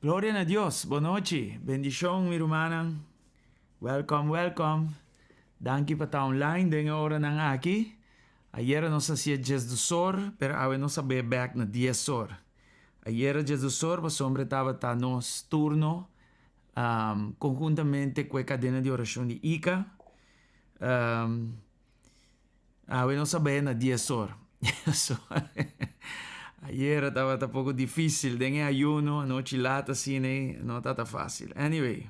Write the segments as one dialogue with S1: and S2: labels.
S1: Gloria na Dios, bon nochi, bendishon mi rumannan, welcome welcome, danki pa ta online den e oranan aki, ayera nos a hacia diesdosor pero awe nos a bay bek na diesor, ayera diesdosor pasobra tabata nos turno conhuntamente cu e cadena di oracion di Ica, Awe nos a bay na diesor. Ayera tabata poco dificil den e ayuno, anochi laat asina ey, no tata facil. Anyway,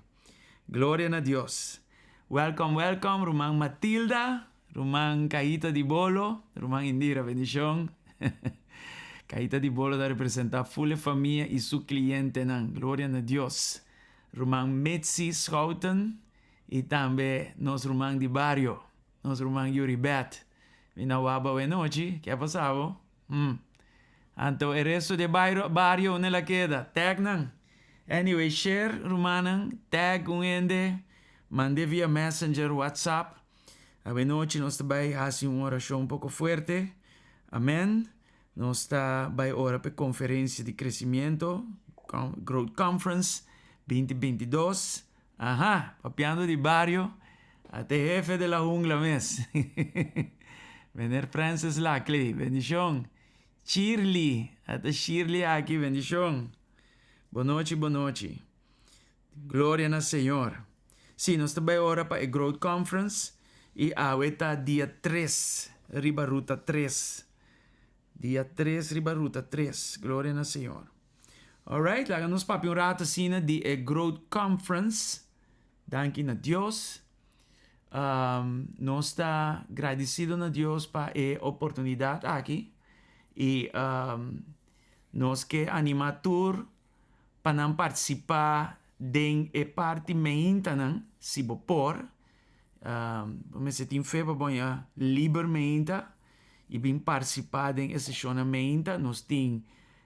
S1: gloria na Dios. Welcome, welcome ruman Matilda, ruman Caita di Bolo, ruman Indira, bendicion. Caita di Bolo ta representa full e famia y su clientenan. Gloria na Dios. Ruman Mitzi Schouten y tambe nos ruman di bario. Nos ruman Yuribeth. Mi na waba awe nochi. Ke a pasa bo? Hmm. Anto e resto di e bairo, bario unda el a keda? Tag nan. Anyway, share rumannan, tag un hende, mand'e via Messenger, WhatsApp. Awe nochi nos ta bai hasi un orashon un poko fuerte. Amen. Nos ta bai ora pa e konferensia di kresimiento, Growth Conference 2022. Aha, papiando di bario, ata e hefe de la jungla mes. Meneer Francis Laclay, bendicion. Shirley, ata Shirley aki, bendicion. Bonochi, bonochi. Gloria na Señor. Si, nos ta bai ora pa e Growth Conference y awe ta dia tres riba ruta tres. Dia tres riba ruta tres. Gloria na Señor. Alright, laga nos papia un rato asina di e Growth Conference. Danki na Dios. Um, nos ta gradisido na Dios pa e oportunidat aki. I um, nos ke anima tur pa nan partisipá den e parti meintanan, si bo por. Um, bo mester tin fe pa bo haña liber meinta i bin partisipá den e seshonnan meinta. Nos tin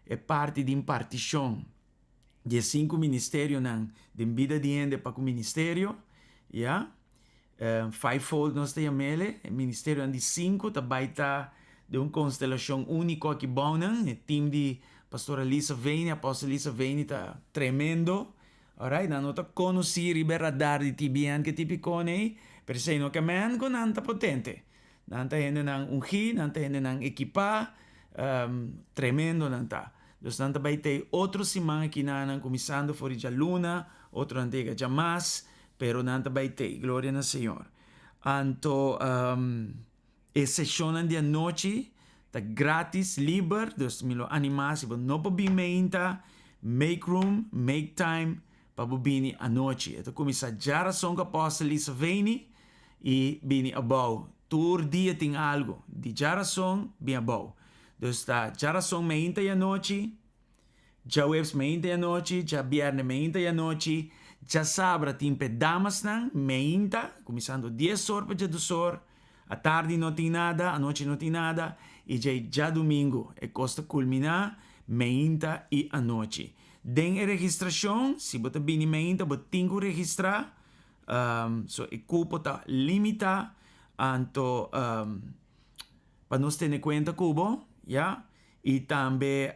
S1: e parti di impartishon di e sinku ministerionan den bida di hende pa ku ministerio. Ya. Fivefold nos ta yam'ele, e ministerionan di sinku ta bai ta den un konstelashon úniko aki bounan. E team di Pastora Lisa Veni, Apostel Lisa Veni ta tremendo. Alright, nan no ta konosí riba e radar di TBN ke tipikon ei, pero esei no ke men ku nan ta potente. Nan ta hendenan ungí, nan ta hendenan ekipá, tremendo nan ta. Dus nan ta bai tei otro siman aki nan, kuminsando for di djaluna, otronan ta yega djamas, Pero nan ta bai tei. Gloria na Señor. Anto e seshonnan di anochi ta gratis, liber, dus mi lo anima si bo no por bin meinta, make room, make time pa bo bini anochi. E ta kuminsá djarason ku Apostel Lisa Veni i bini abou. Tur dia tin algu. Di djarason bin abou. Dus ta djarason meinta i anochi. Djaweps meinta i anochi, djabierne meinta i anochi, djasabra tin p'e damasnan meinta, kuminsando dies or pa djadusor, atardi no tin nada, anochi no tin nada, i djei djadumingu e kos ta kulminá meinta i anochi. Den e registrashon, si bo ta bini meinta bo tin ku registrá, so e kupo ta limitá, anto pa nos tene kuenta ku bo, ya. I tambe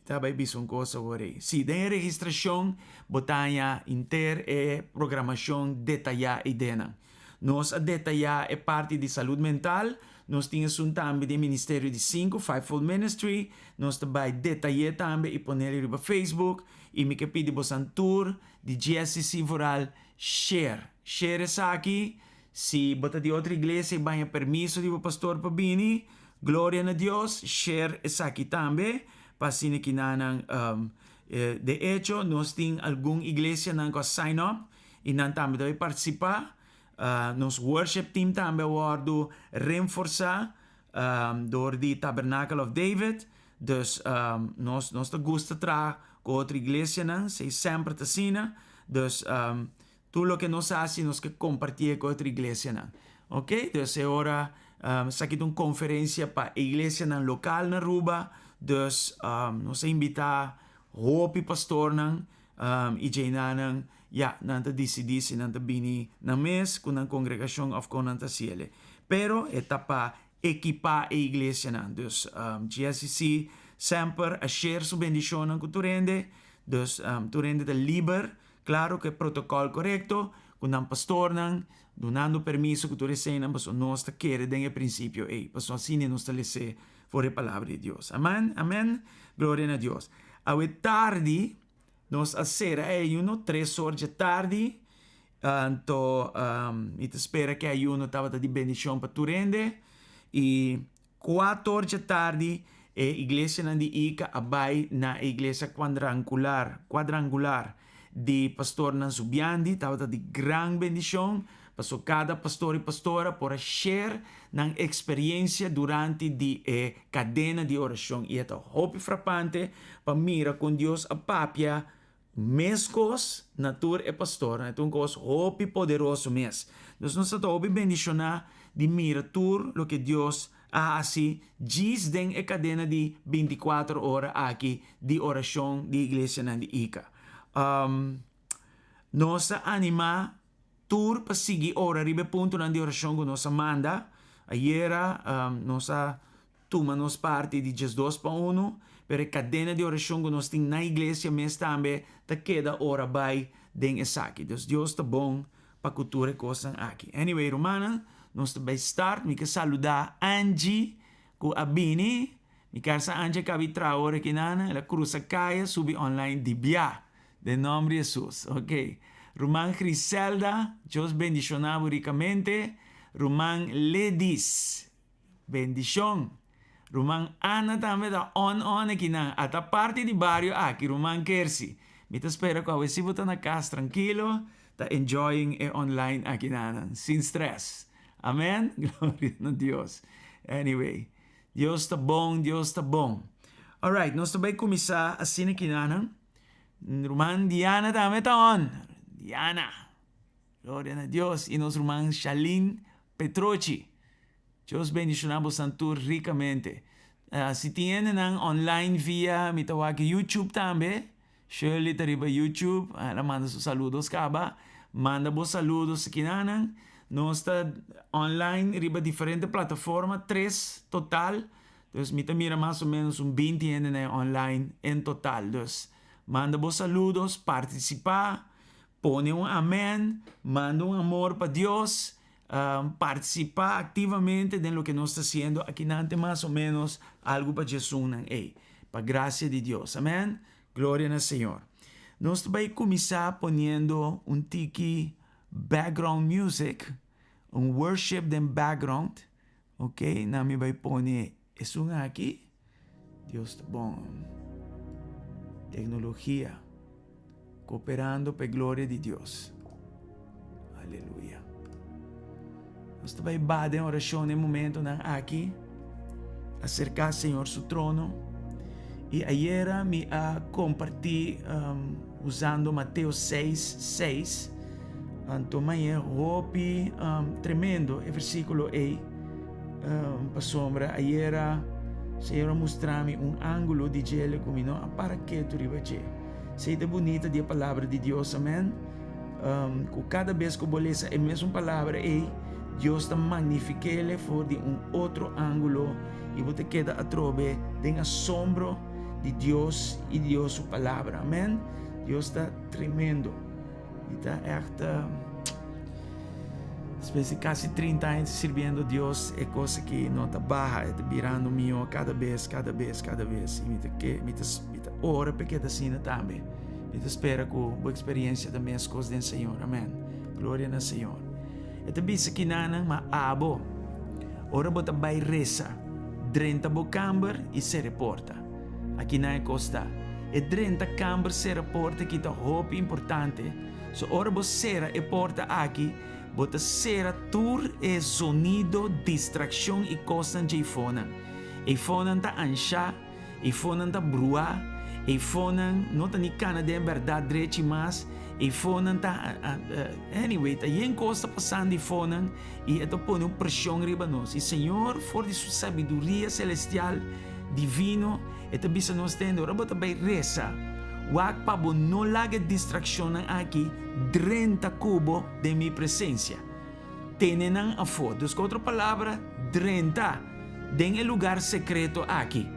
S1: ta bai bisa un kos awor ei. Si, den e registrashon bo ta haña henter e programashon detayá eidenan. Nos a detayá e parti di salud mental, nos tin esun tambe di e Ministerio di Sinku, Fivefold Ministry, nos ta bai detay'é tambe i pon'é riba Facebook i mi ke pidi bosan tur di GSCC vooral share, share esaki. Si bo ta di otro iglesia i baña permiso di bo pastor pa bini, gloria na Dios, share esaki tambe pa asina kinanan. De echo, nos tin algun iglesianan ku a sign up i nan tambe ta bai partisipá. Nos worship team tambe a wòrdu renforsá dor di Tabernacle of David. Dus nos nos ta gusta traha ku otro iglesianan, esei semper ta asina. Dus Tur loke nos hasi nos ke kompartié ku otro iglesianan. Ok, dus e ora esaki ta un konferensia pa e iglesianan lokal na Aruba, dus nos a invitá hopi pastornan i djeinanan, ya, nan ta disidí si nan ta bini nan mes ku nan kongregashon òf kon nan ta hasiel. Pero e ta pa ekipá e iglesianan. Dus GSCC semper a share su bendishonnan ku tur hende, dus tur hende ta liber. Claro cu e protocol corecto, cu nan pastornan, dunando permiso cu tur eseinan, pasobra nos ta kere den e principio ei, pasobra asina nos ta les'é for e Palabra di Dios. Amen? Amen? Gloria na Dios. Awe tardi, nos a cera e ayuno, tres or dje tardi, anto mi ta spera cu e ayuno tabata di bendicion pa tur hende, y Kuator dje tardi e iglesianan di Ica a bai na e iglesia kuandrankular, cuadrangular, di pastornan Zubiandi. Tabata di gran bendishon, paso kada pastor i pastora por a share nan eksperiencia durante di e kadena di orashon. I e ta hopi frapante pa mira kon Dios a papia Meskos na tur e pastornan, e ta un kos hopi poderoso mes. Dus nos ta hopi bendishoná di mira tur loke Dios a hasi djis den e kadena di bintikuater ora aki di orashon di iglesianan di Ica. Nos ta animá tur pa sigui ora riba e puntonan di orashon ku nos a manda. Ayera nos a tuma nos parti di diesdos pa unu, pero e kadena di orashon ku nos tin na iglesia mes tambe ta keda ora bai den esaki. Dus Dios ta bon pa ku tur e kosnan aki. Anyway rumannan, nos ta bai start. Mi ke saludá Angie ku a bini. Mi kar sa Angie a kabi traha ora aki nan. El a krusa kaya subi online di bia. Den nòmber di Hesus. Ok. Ruman Griselda, Dios bendishoná bo rikamente. Ruman Ledis. Bendishon! Ruman Ana tambe ta on on akinan. A ta parti di bario aki, ruman Kersi. Mi ta spera ku awe si bo ta na kas trankilo, ta enjoying e online akinanan, sin stress. Amen? Gloria na Dios. Anyway, Dios ta bon, Dios ta bon. Alright, nos ta bai kuminsá asina akinanan. Ruman Diana tambe ta on. Diana. Gloria na Dios. I nos ruman Shalin Petrochi. Dios bendiciona bosan tur ricamente. Si tin hendenan online via mi ta wak YouTube tambe. Shirley ta riba YouTube, el a manda su saludos caba. Manda bo saludos akinanan. Nos ta online riba diferente plataforma, tres total. Dus mi ta mira mas o menos un 20 hende online en total. Dus manda bo saludos, partisipá, pone un amèn, manda un amor pa Dios, partisipá aktivamente den loke nos ta hasiendo akinan te mas o menos algu pa djesunnan ei. Pa grasia di Dios. Amèn. Gloria na Señor. Nos ta bai kuminsá poniendo un tiki background music, un worship den background. Ok, na mi bai pone esun aki. Dios ta bon. Teknologia kooperando pa e gloria di Dios. Aleluya. Nos ta bai ba den orashon den momentonan aki. Aserká Señor su trono. I ayera mi a kompartí um, usando Mateo 6, 6. Anto mañe hopi um, tremendo e versíkulo ei. Um, pasobra ayera Señor a mustra mi un ángulo di djele ku mi no a para ketu riba dje. Esei ta bunita di e palabra di Dios, amèn. Um, ku kada bes ku bo lesa e mesun palabra ei, Dios ta magnifik'ele for di un otro ángulo i bo ta keda atrobe den asombro di Dios i Dios su palabra, amèn. Dios ta tremendo. Mi ta echt despues di casi 30 aña sirbiendo Dios, e cos aki no ta baha, e ta birando mihó cada bes, cada bes, cada bes. I mi ta ke, mi ta, mi ta ora pa e keda asina tambe. Mi ta spera ku bo experiencia ta mescos den Señor. Amen. Gloria na Señor. E ta bisa kinanan, ma abo, ora bo ta bai resa, drenta bo kamber i sera e porta. Akinan e kos ta. E drenta kamber sera porta aki ta hopi importante. So ora bo sera e porta aki, bo ta sera tur e zonido, distrakshon i kosnan dje eifonan. Eifonan ta anshá, eifonan ta bruá, eifonan no ta ni kana den e bèrdat drechi mas, eifonan ta, anyway, ta yen kos ta pasando eifonan i e ta pone un preshon riba nos. I Señor for di su sabiduria selestial, divino, e ta bisa nos tende, ora bo ta bai resa, wak pa bo no laga e distraccionnan aki drenta cu bo den mi presencia. Tene nan afó. Dus cu otro palabra, drenta den e lugar secreto aki.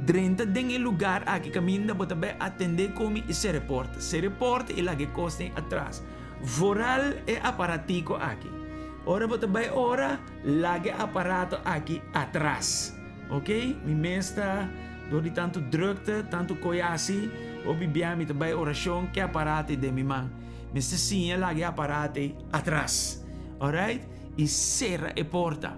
S1: Drenta den e lugar aki caminda bo ta bai atende cu mi i cera e porta. Cera e porta i laga e cosnan atras. Vooral e aparatico aki. Ora bo ta bai ora, laga e aparato aki atras. Ok, mi mes ta dor di tantu drukte, tantu koe hasi, hopi bia mi ta bai orashon ke aparato ei den mi man. Mester siña laga e aparato ei atras. Alright? I sera e porta.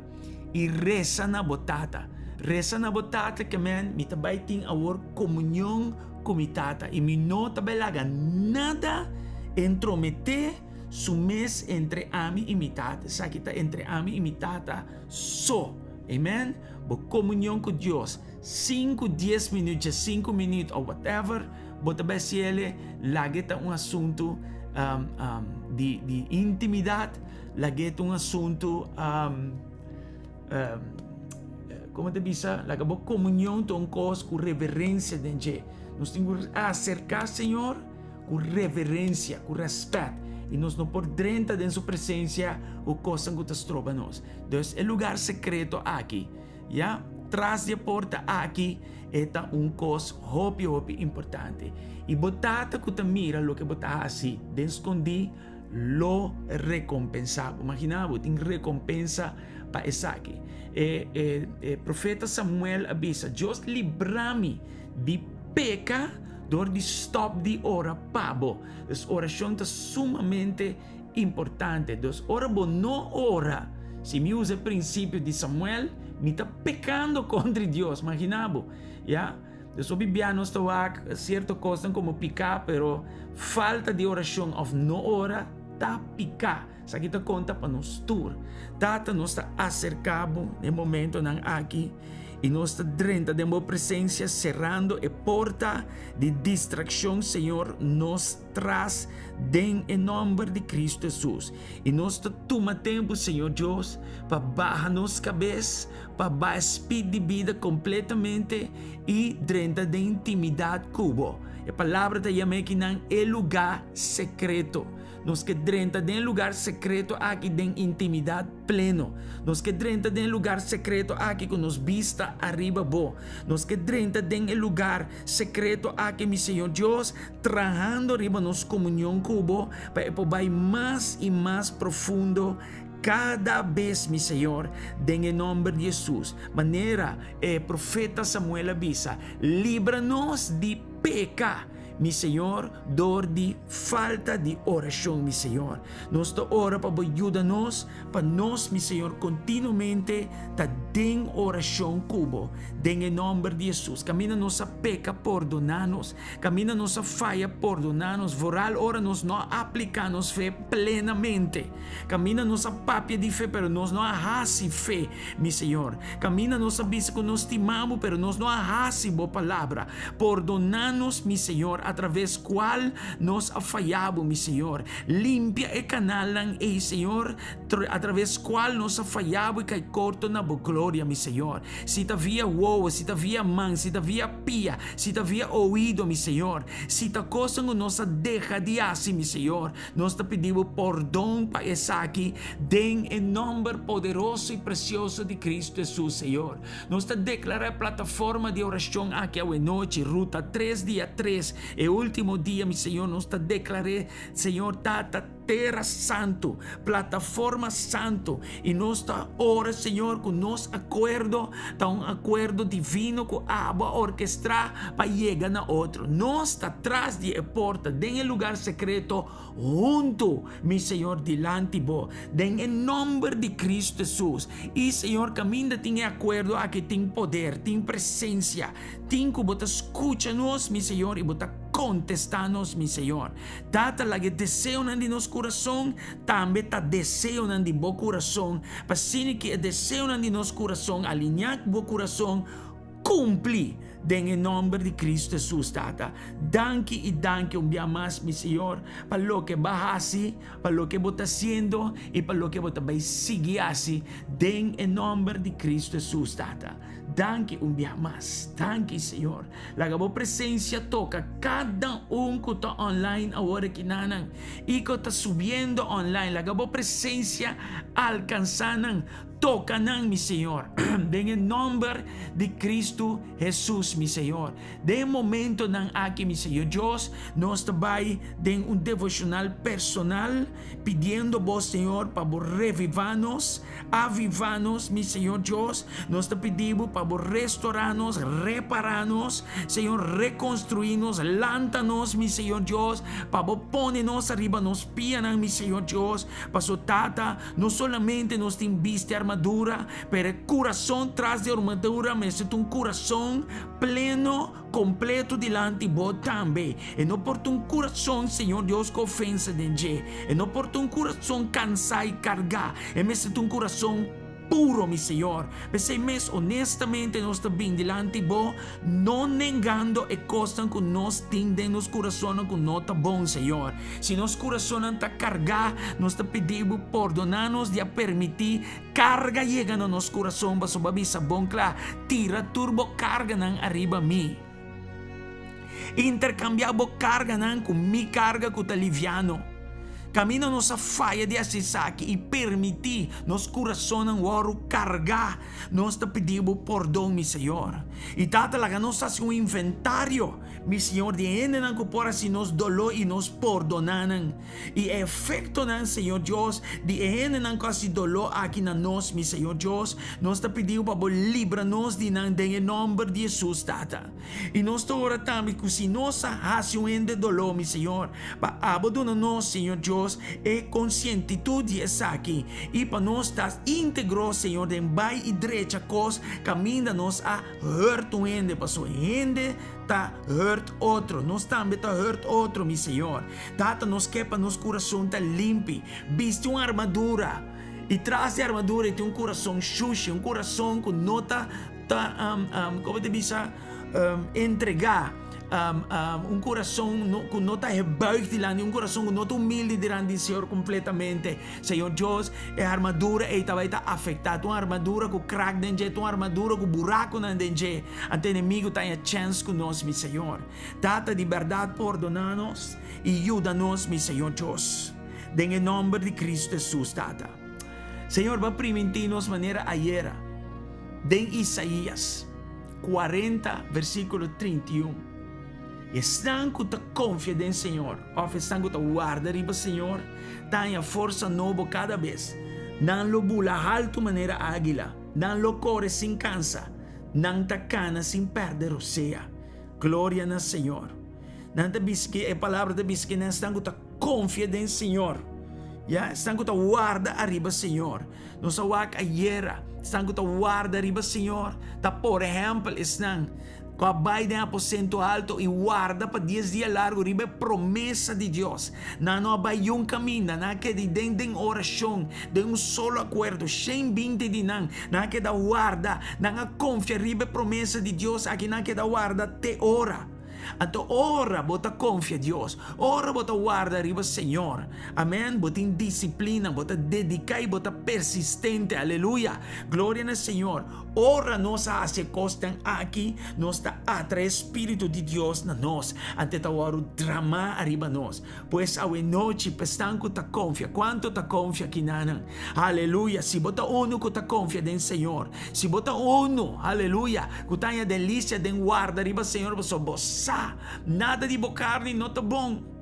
S1: I resa na bo Tata. Resa na bo Tata ke men mi ta bai tin awor komunion ku mi Tata i mi no ta bai laga nada entrometé su mes entre ami i mi Tata. Esaki ta entre ami i mi Tata so. Amen. Bo komunion ku Dios, sinku, dies minüt, djesinku minüt òf whatever, bo ta bai hasiel, lag'e ta un asuntu di di intimidat, lag'e ta un asuntu komo ta bisa, laga bo komunion ta un kos ku reverensia den dje. Nos tin ku aserká Señor ku reverensia, ku rèspèt, i nos no por drenta den su presensia ku kosnan ku ta stroba nos. Dus e lugar sekreto aki, ya, tras di e porta aki, e ta un kos hopi hopi importante. I bo Tata ku ta mira loke bo ta hasi den skondí lo rekompensá bo. Imaginá bo, tin rekompensa pa esaki. E e e profeta Samuel a bisa, Dios libra mi di peka dor di stòp di ora pa bo. Dus orashon ta sumamente importante. Dus ora bo no ora, si mi usa e prinsipio di Samuel, mi ta pekando kontra Dios. Magina bo, ya. Dus hopi bia nos ta wak sierto kosnan komo piká, pero falta di orashon òf no ora ta piká. Esaki ta konta pa nos tur. Tata, nos ta aserká bo den momentonan aki i nos ta drenta den bo presensia serando e porta di distrakshon, Señor, nos tras den e nòmber di Kristu Hesus. I nos ta tuma tempu, Señor Dios, pa baha nos kabes, pa baha e spit di bida kompletamente i drenta den intimidat ku bo. E Palabra ta yama ekinan e lugá sekreto. Nos ke drenta den e lugar sekreto aki den intimidat pleno. Nos ke drenta den e lugar sekreto aki ku nos bista ariba Bo. Nos ke drenta den e lugar sekreto aki, mi Señor Dios, trahando riba nos komunion ku Bo pa e por bai mas i mas profundo kada bes, mi Señor, den e nòmber di Hesus. Manera e profeta Samuel a bisa, Libra nos di peka. Mi Señor, dor di falta di orashon, mi Señor. Nos ta ora pa Bo yuda nos, pa nos, mi Señor, kontinuamente ta den orashon ku Bo, den e nòmber di Hesus. Kaminda nos a peka, pordoná nos. Kaminda nos a faya, pordoná nos, vooral ora nos no a apliká nos fe plenamente. Kaminda nos a papia di fe, pero nos no a hasi fe, mi Señor. Kaminda nos a bisa ku nos stima Bo, pero nos no a hasi Bo palabra. Pordoná nos, mi Señor, atraves kual nos a faya Bo, mi Señor. Limpia e kanalnan ei, Señor, atraves kual nos a faya Bo i kai korto na Bo gloria, mi Señor. Si ta via wowo, si ta via man, si ta via pia, si ta via oido, mi Señor. Si ta kosnan ku nos a deha di hasi, mi Señor. Nos ta pidi Bo pordon pa esaki den e nomber poderoso y precioso di Cristo Jesus, Señor. Nos ta declara e plataforma di oracion aki awe nochi, Ruta tres dia tres, e ultimo dia, mi Señor, nos ta declar'e, Señor Tata, tera santo, plataforma santo, y nos ta ora, Señor, cu nos acuerdo ta un acuerdo divino cu Abo a orkestrá pa yega na otro. Nos ta tras di e porta, den e lugar sekreto, huntu, mi Señor, dilanti Bo, den e nòmber di Kristu Hesus. I, Señor, kaminda tin e akuerdo aki tin poder, tin presensia, tin ku Bo ta skucha nos, mi Señor, i Bo ta kontestá nos, mi Señor. Tata, laga e deseonan di nos kurason tambe ta deseonan di Bo kurason, pa asina ki e deseonan di nos kurason aliñá ku Bo kurason, Cumpli den e nomber di Cristo Jesus, Tata. Danki y danki un bia mas, mi Señor, pa loke Bo a haci, pa loke Bo ta haciendo y pa loke Bo ta bay sigui haci den e nomber di Cristo Jesus, Tata. Danki un bia mas. Danki, Señor. Laga Bo presencia toca cada un cu ta online awor aki nanan y cu ta subiendo online. Laga Bo presencia alcansa nan. Toca nan, mi Señor, den e nomber di Cristo Jesus, mi Señor. Den e momentonan aki, mi Señor Dios, nos ta bay den un devocional personal, pidiendo Bo, Señor, pa Bo reviva nos, aviva nos, mi Señor Dios. Nos ta pidi Bo pa Bo restora nos, repara nos, Señor, reconstrui nos, lanta nos, mi Señor Dios, pa Bo pone nos ariba nos pianan, mi Señor Dios, paso Tata, No solamente nos tin bisti armadura, pero e kurason tras di armadura mester ta un kurason pleno, kompleto dilanti Bo tambe. E no por ta un kurason, Señor Dios, ku ofensa den dje. E no por ta un kurason kansá i kargá. E mester ta un kurason puro, mi Señor. P'esei mes, honestamente nos ta bin dilanti Bo, No nengando e kosnan ku nos tin den nos kurasonnan ku no ta bon, Señor. Si nos kurasonnan ta kargá, nos ta pidi Bo pordoná nos di a permití karga yega na nos kurason, pasobra Bo a bisa bon kla, Tira tur bo karganan ariba mi. Interkambiá bo karganan ku mi karga ku ta liviano. Kaminda nos a faya di hasi esaki i permití nos kurasonnan wòrdu kargá, Nos ta pidi Bo pordon, mi Señor. I Tata, laga nos hasi un inventario, mi Señor, di e hendenan ku por hasi nos doló i nos pordoná nan. I e efektonan, Señor Dios, di e hendenan ku hasi doló aki na nos, mi Señor Dios, nos ta pidi Bo pa Bo libra nos di nan den e nòmber di Hesus, Tata. I nos ta ora tambe ku si nos a hasi un hende doló, mi Señor, pa Abo duna nos, Señor Dios, e konsientitut di esaki, i pa nos ta íntegro, Señor, den bai i drecha kos kaminda nos a hurt un hende, pasobra hende ta hurt otro, nos tambe ta hurt otro, mi Señor. Tata, nos ke pa nos kurason ta limpi, bisti un armadura, i tras di armadura i tin un kurason shushi, un kurason ku no ta Ta, como ta bisa, entrega un corazon cu no ta gebuigd dilanti, un corazon cu no ta humilde dilanti di Señor completamente. Señor Dios, e armadura ey ta bay ta afecta. Ta un armadura cu crack den dje, ta un armadura cu buraconan den dje. Anto enemigo ta haña chens cu nos, mi Señor. Tata, di berdad pordona nos y yuda nos, mi Señor Dios. Den e nòmber di Kristu Hesus, Tata. Señor, bo a primintí nos manera ayera den Isaías kuarenta, versíkulo 31. Esnan ku ta konfia den Señor, òf esnan ku ta warda riba Señor, ta haña forsa nobo kada bes. Nan lo bula haltu manera águila, nan lo kore sin kansa, nan ta kana sin pèrdè rosea. Gloria na Señor. Nan ta bisa ki e palabra ta bisa ki nan esnan ku ta konfia den Señor. Ya, esnan ku ta warda ariba Señor. Nos a wak ayera, esnan ku ta warda riba Señor ta por ehèmpel esnan ku a bai den aposento alto i warda pa dies dia largu riba e promesa di Dios. Nan no a bai yun kaminda, nan a keda den den orashon, den un solo akuerdo, shen binti di nan, nan a keda warda, nan a konfia riba e promesa di Dios aki, nan a keda warda te ora. Anto ora bo ta konfia Dios, ora bo ta warda riba Señor, amen, bo tin disiplina, bo ta dediká i bo ta persistente, aleluya, gloria na Señor. Ora nos a hasi e kosnan aki, nos ta atraé Spiritu di Dios na nos, anto e ta wòrdu dramá ariba nos. Pues awe nochi, pa esnan ku ta konfia, kuantu ta konfia kinanan? Aleluya! Si bo ta unu ku ta konfia den Señor, si bo ta unu, aleluya, ku ta haña delisia den warda riba Señor, pasobra bo sa, nada di bo karni no ta bon,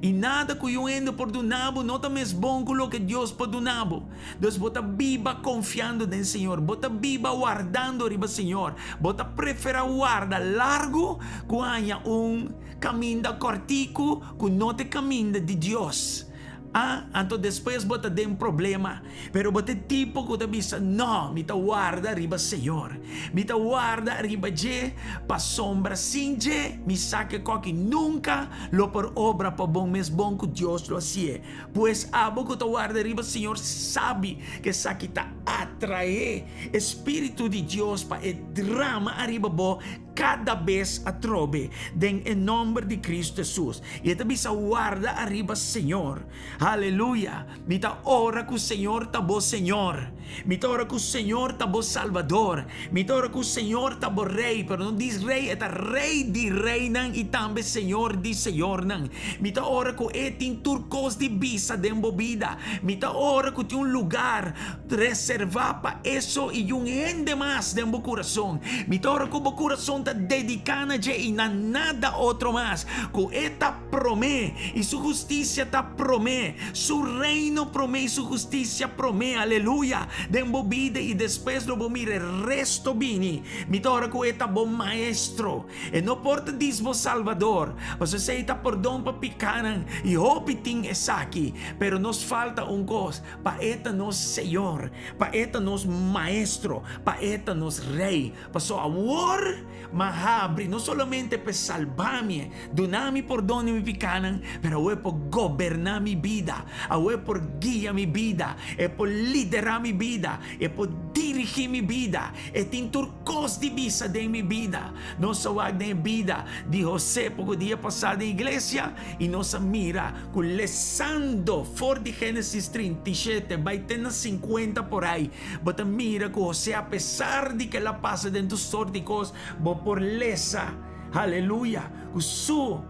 S1: i nada ku yu hende por duna bo no ta mes bon ku loke Dios por duna bo. Dus bo ta biba konfiando den Señor, bo ta biba wardando riba Señor, bo ta preferá warda largu ku haña un Kaminda kòrtiku ku no ta e kaminda di Dios. A Anto despues bo ta den problema. Pero bo ta e tipo ku ta bisa, No, mi ta warda riba Señor. Mi ta warda riba dje, pasobra sin dje mi sa ku e kòki nunka lo por obra pa bon mes bon ku Dios lo hasié. Pues abo ku ta warda riba Señor sabi ku esaki ta atraé e spiritu di Dios pa e drama ariba bo Kada bes atrobe, den e nomber di Cristo Jesus. I e ta bisa warda ariba Señor. Aleluya! Mi ta ora ku Señor ta bo Señor. Mi ta ora ku Señor ta bo Salbador. Mi ta ora ku Señor ta bo Rey, pero no dis Rey, e ta Rey di reynan i tambe Señor di señornan. Mi ta ora ku E tin tur kos di bisa den bo bida. Mi ta ora ku tin un lugar Reservá pa eso i yun hende mas den bo kurason. Mi ta ora ku bo kurason ta dediká na dje i na nada otro mas, ku e ta promé i su hustisia ta promé, su reino promé i su hustisia promé, aleluya, den bo bida i despues lo bo mira e resto bini. Mi ta ora ku e ta bo maestro. E no por ta dis bo Salvador, pasobra esei ta pordon pa pikánan i hopi tin esaki, pero nos falta un kos, Pa E ta nos Señor, pa E ta nos Maestro, pa E ta nos Rey. Paso awor m'a habri no solamente p'e salba mi, duna mi pordon di mi pikánan, pero awor E por goberná mi bida, awor E por guia mi bida, E por liderá mi bida, E por dirigí mi bida, E tin tur kos di bisa den mi bida. Nos a wak den e bida di José poko dia pasá den iglesia i nos a mira ku lesando for di Génesis 37 bai te na 50 por ai, bo ta mira ku José apesar di ku el a pasa den tur sort di kos, bo por lesa, aleluya, ku su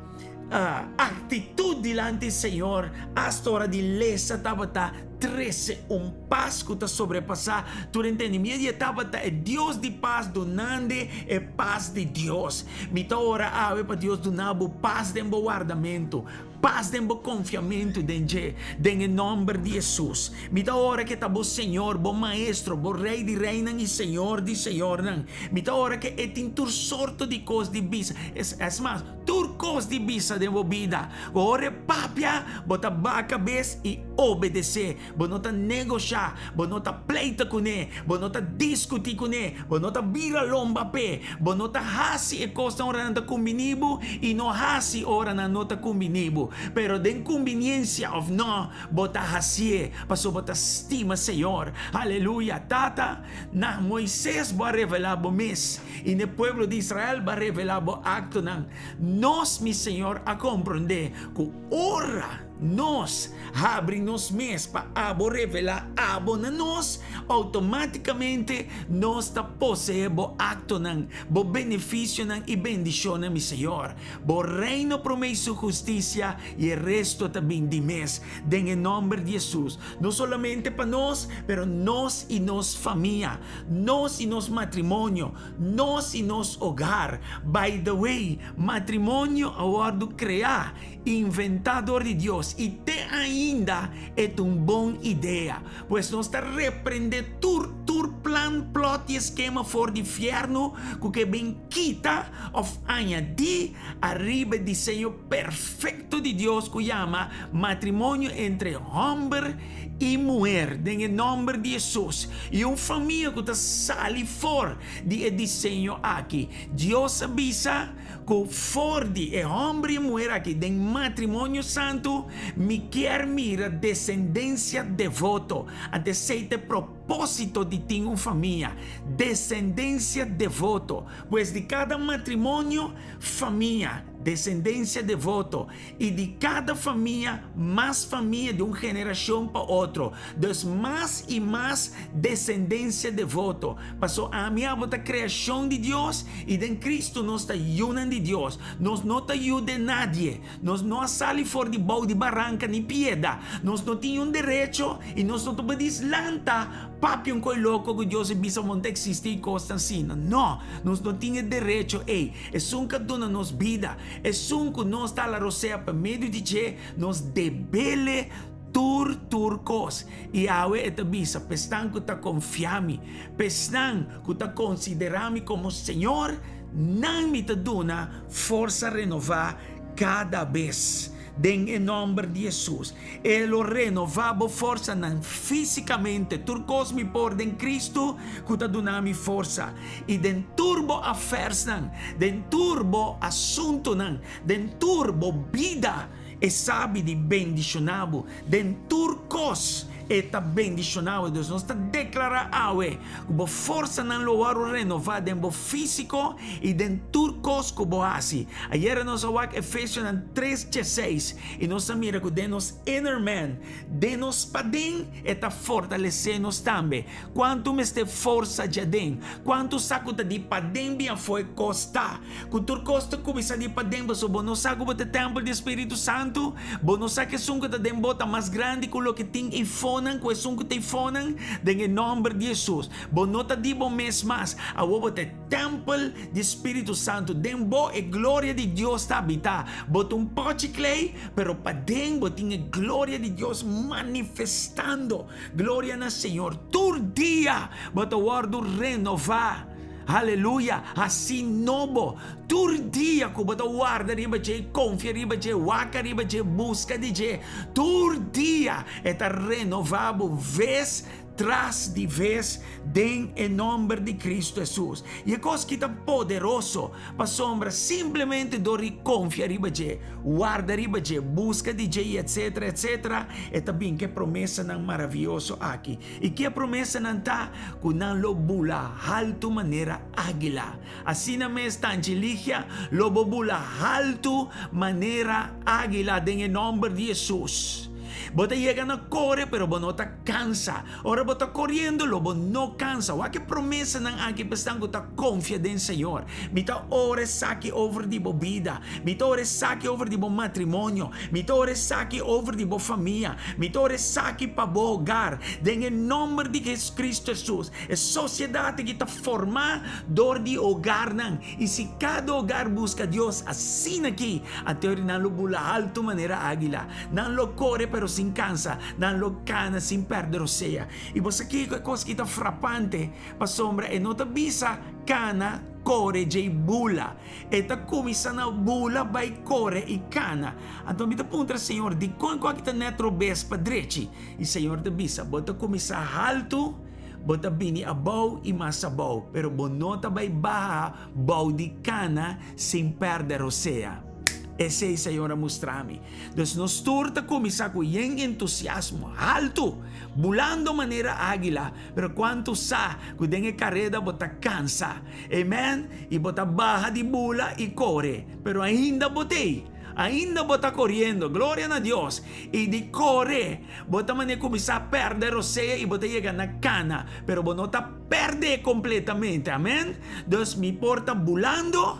S1: aktitut dilanti Señor asta ora di lesa tabata trese un pas ku ta sobrepasá tur entendimiento i e tabata e Dios di pas dunande e pas di Dios. Mi ta ora awe pa Dios duna bo pas den bo wardamentu, pas den bo konfiamentu den dje, den e nòmber di Hesus. Mi ta ora ke ta bo Señor, bo Maestro, bo Rei di reinan i Señor di señornan. Mi ta ora ke e tin tur sorto di kos di bisa, es mas, Tur kos di bisa den bo bida. Ora e papia, bo ta baha kabes i obedesé. Bo no ta negoshá, bo no ta pleita kuné, bo no ta diskutí kuné, bo no ta bira lomba p'e. Bo no ta hasi e kosnan ora nan ta kumbiní bo i no hasi ora nan no ta kumbiní bo. Pero den kumbiniensia òf nò, bo ta hasié pasobra bo ta stima Señor. Aleluya! Tata, na Moises bo a revelá bo mes. I n'e pueblo di Israel bo a revelá bo aktonan. Nos, mi Señor, a komprondé ku ora nos habri nos mes pa abo revelá abo na nos, outomátikamente nos ta poseé bo aktonan, bo benefisionan i bendishonnan, mi Señor. Bo reino promé i su hustisia, i e resto ta bin di mes, den e nòmber di Hesus. No solamente pa nos, pero nos i nos famia, nos i nos matrimonio, nos i nos hogar. By the way, matrimonio a wòrdu kreá, inventá dor di Dios, i te ainda e ta un bon idea. Pues nos ta reprendé tur tur plan, plòt i eskema for di fièrnu ku ke bin kita òf añadí ariba e diseño perfekto di Dios ku yama matrimonio entre hòmber i muher den e nòmber di Hesus i un famia ku ta sali for di e diseño aki. Dios a bisa ku for di e hòmber i e muher aki den matrimonio santu mi kier mira desendensia devoto. Anto esei ta e propósito di tin un famia, desendensia devoto. Pues di kada matrimonio, famia, desendensia devoto. I di kada famia, mas famia di un generashon pa otro. Dus mas i mas desendensia devoto. Paso ami abo ta kreashon di Dios i den Kristu nos ta yunan di Dios. Nos no ta yu den nadie. Nos no a sali for di bou di baranka ni pieda. Nos no tin un derecho i nos no ta por lanta papia un koi loko ku Dios a bisa bo no ta eksistí i kosnan asina. No, nos no tin e derecho ei. Esun ku a duna nos bida, esun ku nos ta ala rosea pa medio di dje, nos debele tur tur kos. I awe e ta bisa, P'esnan ku ta konfia mi, p'esnan ku ta konsiderá mi komo Señor, nan mi ta duna forsa renová kada bes. Den e nòmber di Hesus, E lo renová bo forsanan físikamente. Tur kos mi por den Kristu ku ta duna mi forsa. I den tur bo afèrsnan, den tur bo asuntunan, den tur bo bida, E sabi di bendishoná bo. Den tur kos E ta bendishoná bo. Dus nos ta deklará awe ku bo forsanan lo wòrdu renová den bo físiko i den tur kos ku bo hasi. Ayera nos a wak Efesionan tres dieseis i nos a mira ku den nos inner man, den nos paden, E ta fortalesé nos tambe. Kuantu mester forsa djaden? Kuantu sa ku ta di paden bin afó e kos ta? Ku tur kos ta kuminsá di paden pasobra bo no sa ku bo ta e tèmpel di e Spiritu Santu? Bo no sa ku esun ku ta den bo ta mas grandi ku loke tin eifonan, ku esun ku ta eifonan? Den e nòmber di Hesus, bo no ta di bo mes mas. Awor bo ta e tèmpel di Spiritu Santu. Den bo e gloria di Dios ta habitá. Bo ta un pòchi klei, pero paden bo tin e gloria di Dios manifestando. Gloria na Señor. Tur dia bo ta wòrdu renová. Aleluya! Hasi nobo. Tur dia ku bo ta warda riba dje, konfia riba dje, wak riba dje, buska di dje, tur dia e ta renová bo ves tras di ves den e nòmber di Kristu Hesus. I e kos ki ta poderoso, pasobra simplemente dor di konfia riba dje, warda riba dje, buska di dje i etsetera, etsetera, e ta bin ku e promesanan maravioso aki. I ki e promesanan ta? Ku nan lo bula haltu manera águila. Asina mes, Tanchi Ligia, lo bo bula haltu manera águila den e nòmber di Hesus. Bo ta yega na kore, pero bo no ta kansa. Ora bo ta koriendo, lo bo no kansa. Wak e promesanan aki pa esnan ku ta konfia den Señor. Mi ta ora esaki over di bo bida. Mi ta ora esaki over di bo matrimonio. Mi ta ora esaki over di bo famia. Mi ta ora esaki pa bo hogar. Den e nòmber di Cristo Hesus. E sosiedat aki ta formá dor di hogarnan. I si kada hogar buska Dios asina aki, anto eri nan lo bula haltu manera águila. Nan lo kore pero sin kansa, nan lo kana sin pèrdè rosea. I bo sa kiko e kos ki ta frapante? Pasobra e no ta bisa kana, kore djei bula. E ta kuminsá na bula bai kore i kana. Anto mi ta puntra Señor, dikon ku aki ta nèt robes pa drechi? I Señor ta bisa, Bo ta kuminsá haltu, bo ta bini abou i mas abou, pero bo no ta bai baha bou di kana sin pèrdè rosea. Esei Señor a mustra mi. Dus nos tur ta kuminsá ku yen entusiasmo, haltu, bulando manera águila, pero kuantu sa ku den e kareda bo ta kansa, amen, i bo ta baha di bula i kore, pero ainda bo t'ei. Ainda bo ta koriendo, gloria na Dios! I di kore, bo ta manera kuminsá pèrdè rosea i bo ta yega na kana, pero bo no ta pèrdè kompletamente, amèn? Dus mi por ta bulando,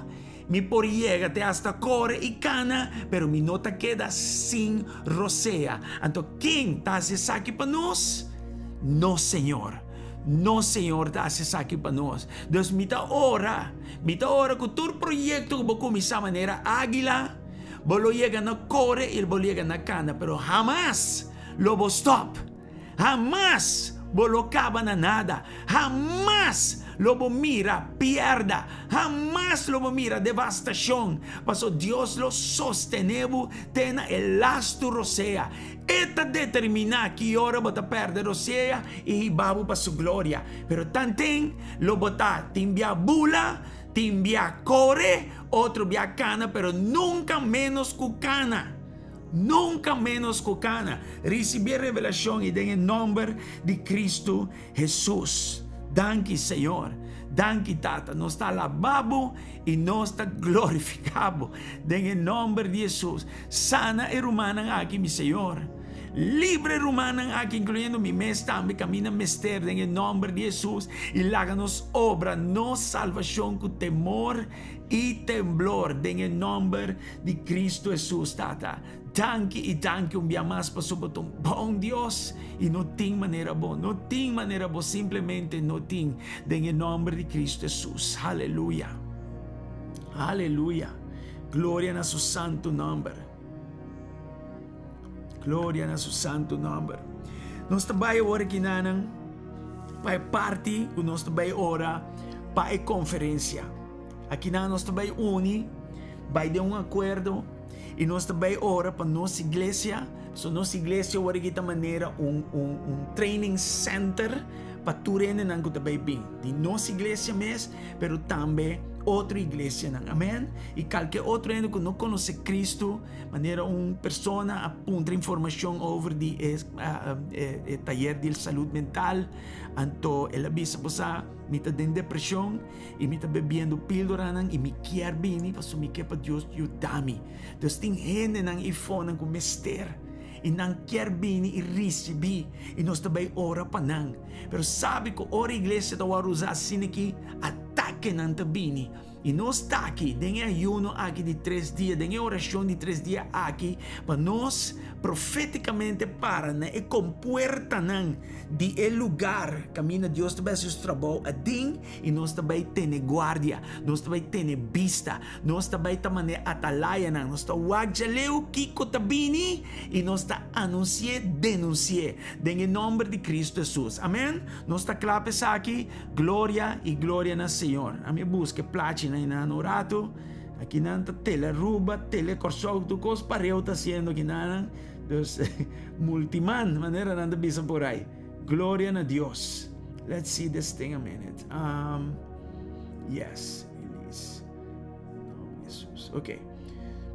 S1: mi por yega te asta kore i kana, pero mi no ta keda sin rosea. Anto ken ta hasi esaki pa nos? Nos Señor. Nos Señor ta hasi esaki pa nos. Dus mi ta ora, mi ta ora ku tur proyekto ku bo kuminsá manera águila, bo lo yega na kore i bo lo yega na kana, pero hamas lo bo stòp. Hamas bo lo kaba na nada. Hamas lo bo mira pierda. Hamas lo bo mira devastashon, paso Dios lo sostené bo te na e lastu rosea. E ta determiná ki ora bo ta pèrdè rosea i hiba bo pa su gloria. Pero tanten lo bo ta tin bia bula, tin bia kore, otro bia kana, pero nunka ménos ku kana. Nunka ménos ku kana. Risibí e revelashon i den e nòmber di Kristu Hesus. Danki, Señor. Danki, Tata. Nos ta alabá Bo i nos ta glorifiká Bo den e nòmber di Hesus. Sana e rumannan aki, mi Señor. Libra e rumannan aki, inkluyendo mi mes tambe, kaminda mester den e nòmber di Hesus, i laga nos obra nos salvashon ku temor i temblor den e nòmber di Kristu Hesus, Tata. Danki i danki un bia mas pasobra bo ta un bon Dios i no tin manera bo, no tin manera bo, simplemente no tin, den e nòmber di Kristu Hesus. Aleluya. Aleluya. Gloria na su santu nòmber. Gloria na su santu nòmber. Nos ta bai awor aki nanan pa e parti ku nos ta bai ora pa e konferensia. Aki nan nos ta bai uni, bai den un akuerdo i nos ta bai ora pa nos iglesia. So nos iglesia awor aki ta manera un un un training center pa tur hendenan ku ta bai bin di nos iglesia mes, pero tambe otro iglesianan. Amen. I kalke otro hende ku no konosé Kristu, manera un persona a puntra informashon over di e e tayer di salud mental, anto el a bisa bo sa mi ta den depreshon. I mi ta bebiendo píldoranan i mi kier bini pasobra mi ke pa Dios yuda mi. Dus tin hendenan i fonan ku mester i nan kier bini i risibí i nos ta bai ora pa nan. Pero sabi ku ora iglesia ta wòrdu usá asina ki atakenan ta bini. I nos ta aki den e ayuno aki di tres dia, den e orashon di tres dia aki pa nos profétikamente para na e kompuertanan di e lugar kaminda Dios ta bai hasi su trabou aden i nos ta bai tene guardia, nos ta bai tene bista, nos ta bai ta manera atalayanan, nos ta wak djaleu kiko ta bini i nos ta anunsi'é, denunsi'é den e nòmber di Kristu Hesus. Amen. Nos ta kla pa esaki. Gloria i gloria na Señor. Ami a buska e plachinan einan un ratu. Akinan ta Tele Aruba, Tele Kòrsou, tur kos pareu ta hasiendo akinanan. Dus multiman, manera nan ta bisa por ai. Gloria na Dios. Let's see this thing a minute. Um, yes, Elise. No, Jesus. Ok.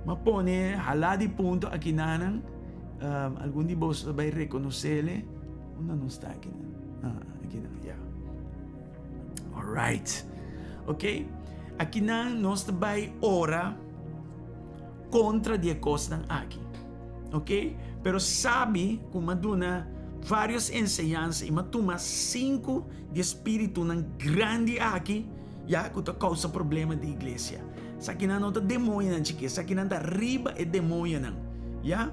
S1: Ma pone hala di punto aki nanan. Um, algun di boso ta bai reconocele. Unda nos ta aki nan? Ah, aki nan, ja. All right. Ok. Aki nan nos ta bai ora kontra di e kosnan aki. Ok? Pero sabi ku m'a duna vários enseñansa i m'a tuma sinku di e spiritunan grandi aki ya ku ta kousa problema den iglesia. Esakinan no ta demoñonan chikí, esakinan ta riba e demoñonan. Ya?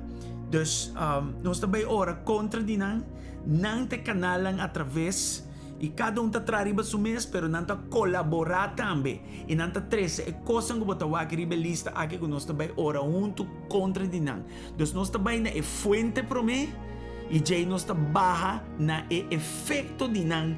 S1: Dus nos ta bai ora kontra di nan, nan ta e kanalnan atraves i kada un ta traha riba su mes, pero nan ta kolaborá tambe. I nan ta trese e kosnan ku bo ta wak riba e lista aki ku nos ta bai ora huntu kontra di nan. Dus nos ta bai na e fuente promé i djei nos ta baha na e efekto di nan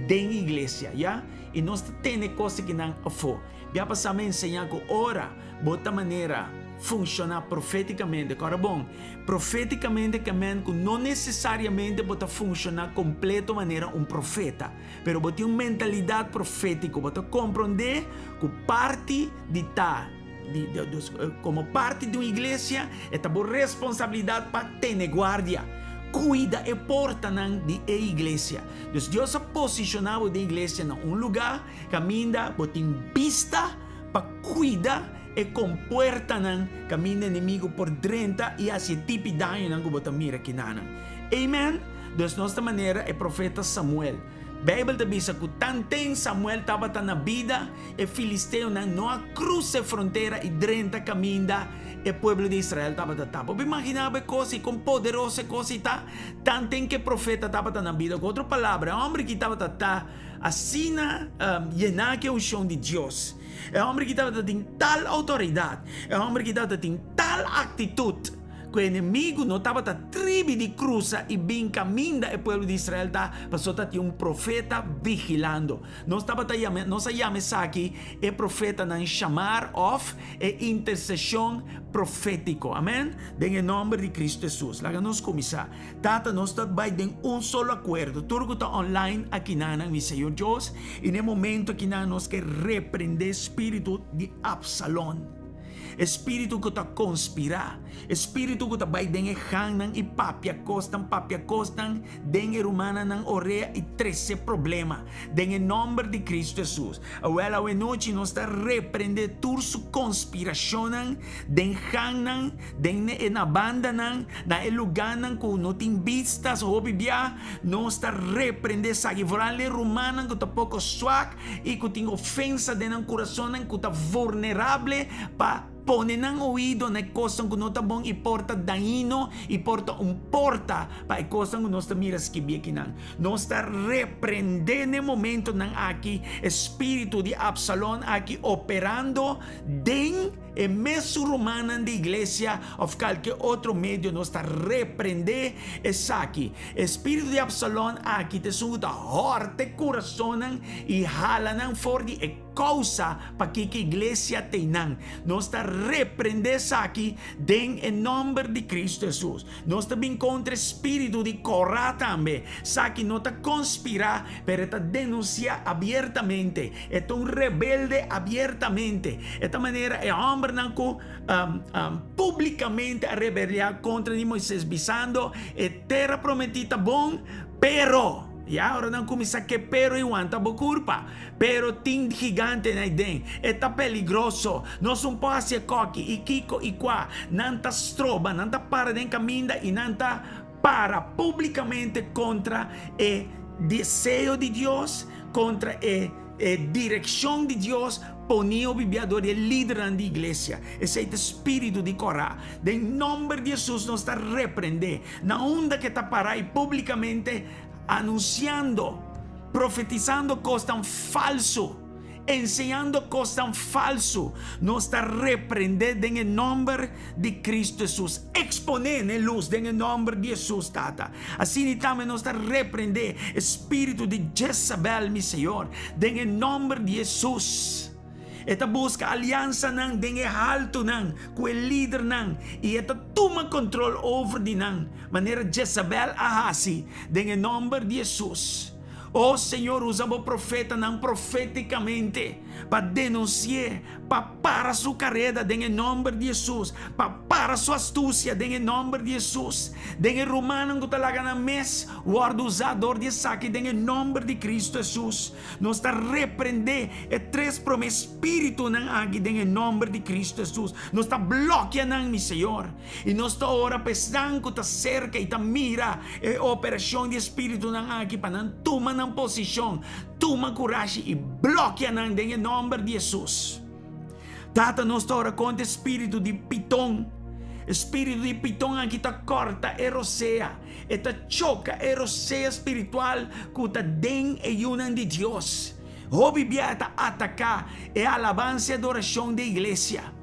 S1: den iglesia, ya. I nos ta tene kos aki nan afó. Bia pasá mi a enseñá ku ora bo ta manera funshoná profétikamente, kòrda bon, profétikamente ke men ku no nesesariamente bo ta funshoná kompleto manera un profeta. Pero bo tin un mentalidat profétiko, bo ta komprondé ku parti di ta, di, dus komo parti di un iglesia, e ta bo responsabilidat pa tene guardia, kuida e portanan di e iglesia. Dus Dios a posishoná bo den iglesia na un lugá kaminda bo tin bista pa kuida. e kompuertanan kaminda enemigu por drenta i hasi e tipi dañonan ku bo ta mira kinanan. Amen! Dus nos ta manera e profeta Samuel. Beibel ta bisa ku tanten Samuel tabata na bida, e filisteonan no a krusa e frontera i drenta kaminda e pueblo di Israel tabata ta. Bo por imaginá bo e kos ei, kon poderoso e kos ei ta? Tanten ku e profeta tabata na bida. Ku otro palabra, e hòmber aki tabata ta asina yená ku e unshon di Dios. E hòmber aki tabata tin tal outoridat. E hòmber aki tabata tin tal aktitut. Ku e enemigu no tabata tribi di krusa i bin kaminda e pueblo di Israel ta, pasobra tatin un profeta vigilando. Nos tabata yama, nos a yama esaki e profetanan shamar òf e interseshon profétiko. Amèn? Den e nòmber di Kristu Hesus. Laga nos kuminsá. Tata, nos ta bai den un solo akuerdo, tur ku ta online akinanan, mi Señor Dios, i na e momento akinan nos ke reprendé spiritu di Absalon. E spiritu ku ta konspirá, e spiritu ku ta bai den e gangnan i papia kosnan, papia kosnan den e rumannan orea i trese problema, den e nòmber di Kristu Hesus. Awèl, awenochi nos ta reprendé tur su konspirashonnan den gangnan, den e na bandanan, na e lugánan ku no tin bista hopi bia, nos ta reprendé esaki, foral e rumannan ku ta poko swak, i ku tin ofensa den nan kurasonnan ku ta vulnerable pa pone nan oido na e kosnan ku no ta bon i por ta dañino i por ta un porta pa e kosnan ku nos ta mira skibí akinan. Nos ta reprendé na e momentonan aki e spiritu di Absalon aki operando den e mesun rumannan di iglesia òf kalke otro medio. Nos ta reprendé esaki. E spiritu di Absalon aki ta esun ku ta hòrta e kurasonnan i hala nan for di e kousa pakiko iglesia ta einan. Nos ta reprendé esaki den e nòmber di Kristu Hesus. Nos ta bin kontra e spiritu di Korá tambe. Esaki no ta konspirá, pero e ta denunsiá abiertamente. E ta un rebelde abiertamente. E ta manera e hòmbernan ku públikamente a rebeliá kontra di Moisés, bisando, E tera prometí ta bon, pero. Ya ora nan kuminsá ke pero i wanta bo kurpa. Pero tin gigantenan ei den. E ta peligroso. Nos un por hasi e kòki i kiko i kua. Nan ta stroba, nan ta para den kaminda i nan ta para públikamente kontra e deseo di Dios, kontra e e direkshon di Dios poní o bibia dor di e lidernan di iglesia. Esei ta spiritu di Korá. Den nòmber di Hesus nos ta reprendé na unda ke ta pará i públikamente anunsiando, profetisando kosnan falsu. Enseñando kosnan falsu, nos ta reprendé den e nòmber di Kristu Hesus. Eksponé n'e lus den e nòmber di Hesus, Tata. Asina tambe nos ta reprendé e spiritu di Jezabel, mi Señor, den e nòmber di Hesus. E ta buska aliansanan den e haltunan ku e lidernan i e ta tuma kontrol over di nan, manera Jezabel a hasi, den e nòmber di Hesus. O Señor, usa bo profetanan proféticamente pa denunsi'é, pa para su kareda den e nòmber di Hesus, pa para su astusia den e nòmber di Hesus, den e rumannan ku ta laga nan mes wòrdu usá dor di esaki den e nòmber di Kristu Hesus. Nos ta reprendé e tres promé spiritunan aki den e nòmber di Kristu Hesus. Nos ta blòkia nan, mi Señor. I nos ta ora pa esnan ku ta serka i ta mira e operashon di e spiritunan aki pa nan tuma nan posishon, tuma kurashi i blòkia nan den e nòmber di Hesus. Tata, nos ta ora kontra e spiritu di piton. E spiritu di piton aki ta kòrta e rosea, e ta choka e rosea spiritual ku ta den e yunan di Dios. Hopi bia e ta ataká e alabansa i adorashon di e iglesia.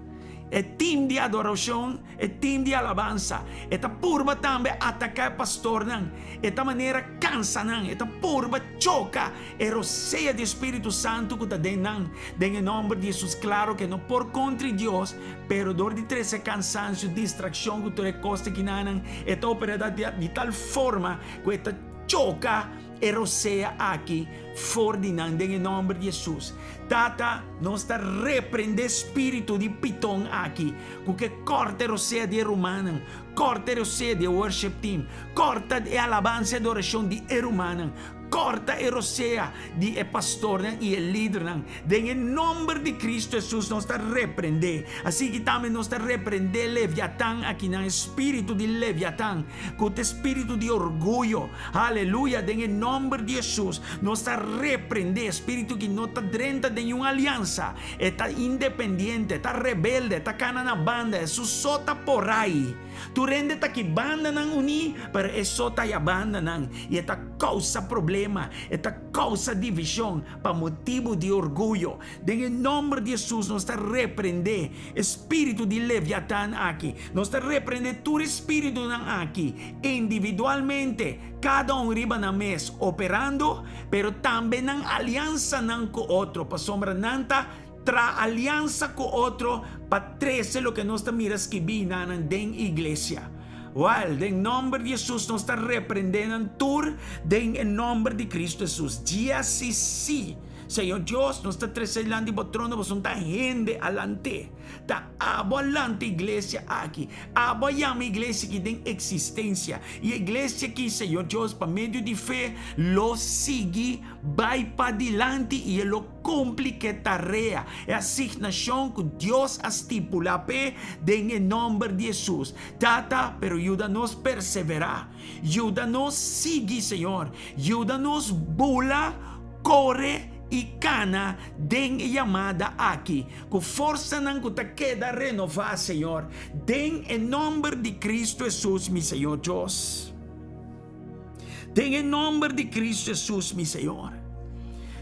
S1: E tim di adorashon, e tim di alabansa. E ta purba tambe ataká e pastornan. E ta manera kansa nan. E ta purba choka e rosea di e Spiritu Santu ku ta den nan. Den e nòmber di Hesus, klaro ku e no por kontri Dios, pero dor di trese kansansio, distrakshon ku tur e kos ta kinanan, e ta operá di tal forma ku e ta choka E rosea aki for di nan den e nomber di Hesus. Tata, nos ta reprende spiritu di piton aki ku ke korta e rosea di e rumannan, korta e rosea di e worship team, korta e alabansa i adorashon di e rumannan. kòrta e rosea di e pastornan i e lidernan. Den e nòmber di Kristu Hesus nos ta reprendé. Asiki tambe nos ta reprendé Leviatan akinan, e spiritu di Leviatan, ku ta e spiritu di orguyo. Aleluya! Den e nòmber di Hesus nos ta reprendé e spiritu ki no ta drenta den un aliansa. E ta independiente, e ta rebelde, e ta kana na banda, e su so ta porai. Tur hende ta ki bandanan uní, pero e so ta ya bandanan i e ta kousa problema, e ta kousa divishon pa motibu di orguyo. Den e nòmber di Hesus nos ta reprendé e spiritu di Leviatan aki. Nos ta reprendé tur e spiritunan aki individualmente, kada un riba nan mes, operando, pero tambe nan aliansanan ku otro, pasobra nan ta traha aliansa ku otro pa trese loke nos ta mira skibí nanan den iglesia. Wèl, den nòmber di Hesus nos ta reprendé nan tur den e nòmber di Kristu Hesus. GSCC, Señor Dios, nos ta trese dilanti bo trono pasobra ta hende a lant'é. Ta abo a lanta iglesia aki. Abo a yama iglesia aki den eksistensia. I e iglesia aki, Señor Dios, pa medio di fe lo sigui bai padilanti i e lo kumpli ku e tarea, e asignashon ku Dios a stipulá p'e den e nòmber di Hesus. Tata, pero yuda nos perseverá. Yuda nos sigui, Señor. Yuda nos bula, kore i kana den e yamada aki, ku forsanan ku ta keda renová, Señor, den e nòmber di Kristu Hesus, mi Señor Dios. Den e nòmber di Kristu Hesus, mi Señor.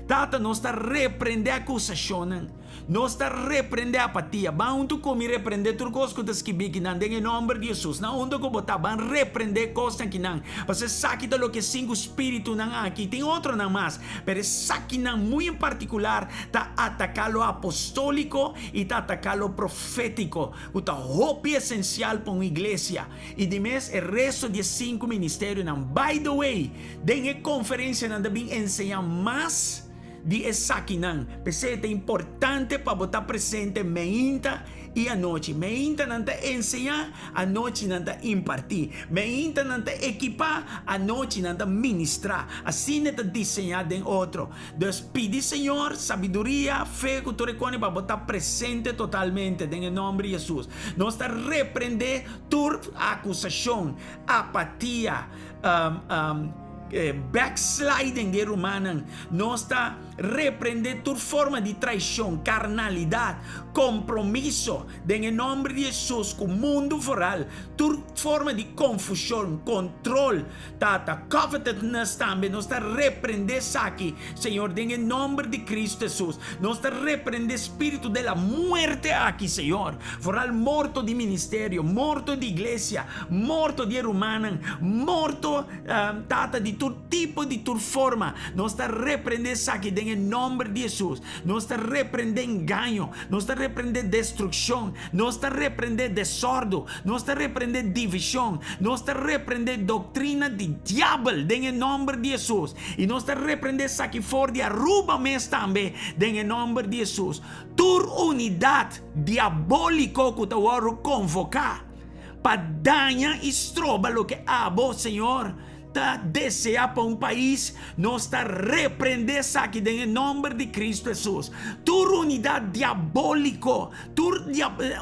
S1: Tata, nos ta reprendé akusashonnan. Nos ta reprendé apatia. Ban huntu ku mi reprendé tur kos ku ta skibí kinan den e nòmber di Hesus. Na unda ku bo ta, ban reprendé kosnan kinan. Pasobra esaki ta loke e sinku spiritunan aki, tin otronan mas, pero esakinan muy en partikular ta ataká lo apostóliko i ta ataká lo profétiko, ku ta hopi esensial pa un iglesia. I di mes e resto di e sinku ministerionan. By the way, den e konferensianan ta bin enseñá mas di esakinan. P'esei ta importante pa bo ta presente meinta i anochi. Meinta nan ta enseñá, anochi nan ta impartí. Meinta nan ta ekipá, anochi nan ta ministrá. Asina e ta diseñá den otro. Dus pidi Señor sabiduria, fe ku tur e koni pa bo ta presente totalmente den e nòmber di Hesus. Nos ta reprendé tur akusashon, apatia, backsliding di e rumannan. Nos ta reprendé tur forma di traishon, karnalidat, kompromiso den e nòmber di Hesus ku mundu foral, tur forma di konfushon, kontrol, Tata, covetousness tambe, nos ta reprende esaki, Señor, den e nomber di Cristo Jesus. Nos ta reprende spiritu de la muerte aki, Señor, vooral morto di ministerio, morto di iglesia, morto di e rumannan, morto, Tata, di tur tipo, di tur forma. Nos ta reprende esaki den e nomber di Jesus. Nos ta reprende engaño, nos ta reprende destruccion, nos ta reprende desordo, nos ta reprende divishon, nos ta reprende doktrina di diabel den e nòmber di Hesus, i nos ta reprende esaki for di Aruba mes tambe den e nòmber di Hesus. Tur unidat diabóliko ku ta wòrdu konvoká pa daña i stroba loke abo, Señor, ta deseá pa un pais, nos ta reprendé esaki den e nòmber di Kristu Hesus. Tur unidat diabóliko, tur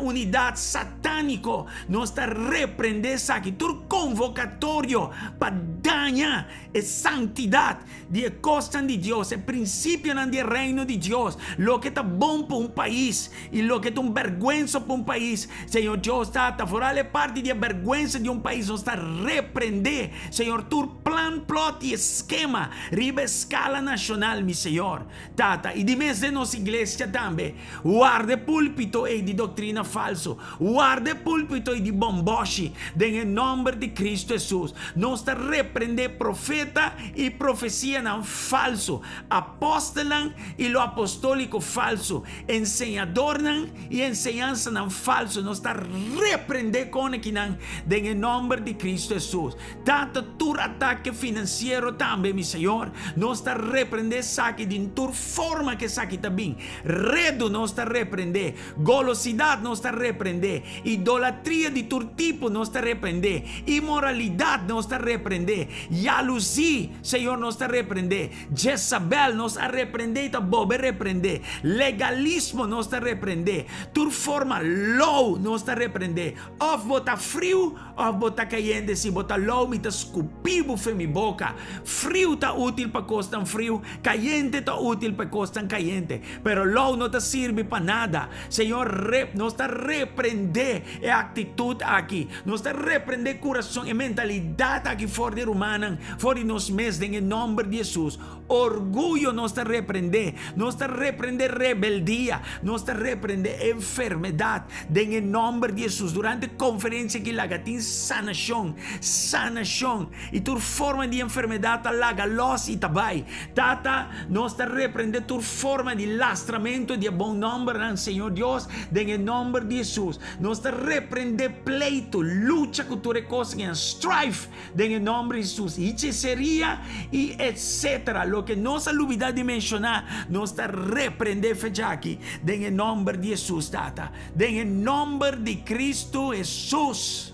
S1: unidat satániko, nos ta reprendé esaki. Tur konvokatorio pa daña e santidat di e kosnan di Dios, e prinsipionan di e Reino di Dios, loke ta bon pa un pais i loke ta un bèrgwensa pa un pais, Señor Dios Tata, foral e parti di e bèrgwensa di un pais, nos ta reprendé, Señor, tur plan, plot i eskema riba e skala nashonal, mi Señor Tata, i di mes den nos iglesia tambe. Warda e púlpito ei di doktrina falsu. Warda e púlpito ei di bòmbòshi. Den e nòmber di Kristu Hesus, nos ta reprendé profeta i profesianan falsu, apòstelnan i lo apostóliko falsu, enseñadornan i enseñansanan falsu. Nos ta reprendé konekinan den e nòmber di Kristu Hesus. Tata, tur atake finansiero tambe, mi Señor, nos ta reprendé esaki den tur forma ku esaki ta bin. Redu nos ta reprendé, golosidat nos ta reprendé, idolatria di tur tipo nos ta reprendé, inmoralidat nos ta reprendé. reprendé. Yalusí, Señor, nos ta reprendé. Jezabel, nos a reprendé i ta bolbe reprendé. Legalismo, nos ta reprendé. Tur forma lou, nos ta reprendé. Òf bo ta friu òf bo ta kayente, si bo ta lou mi ta skupi bo fe mi boka. Friu ta útil pa kosnan friu, kayente ta útil pa e kosnan kayente, pero lou no ta sirbi pa nada. Señor, rep, nos ta reprendé e aktitut aki, nos ta reprendé e kurason, e mentalidat aki for di e rumannan, for di nos mes den e nòmber di Hesus. Orguyo nos ta reprendé, nos ta reprendé rebeldia, nos ta reprendé enfermedat den e nòmber di Hesus. Durante e konferensia aki laga tin sanashon, sanashon, i tur forma di enfermedat ta laga lòs i ta bai. Tata, nos ta reprendé tur forma di lastramentu di e bon nòmbernan, Señor Dios, den e nòmber di Hesus. Nos ta reprendé pleitu, lucha ku tur e kosnan, strife, Den e nomber di Jesus, hichiseria y etc. Loke nos a lubida di menciona, nos ta reprende fecha aki den e nomber di Jesus, Tata. Den e nomber di Cristo Jesus.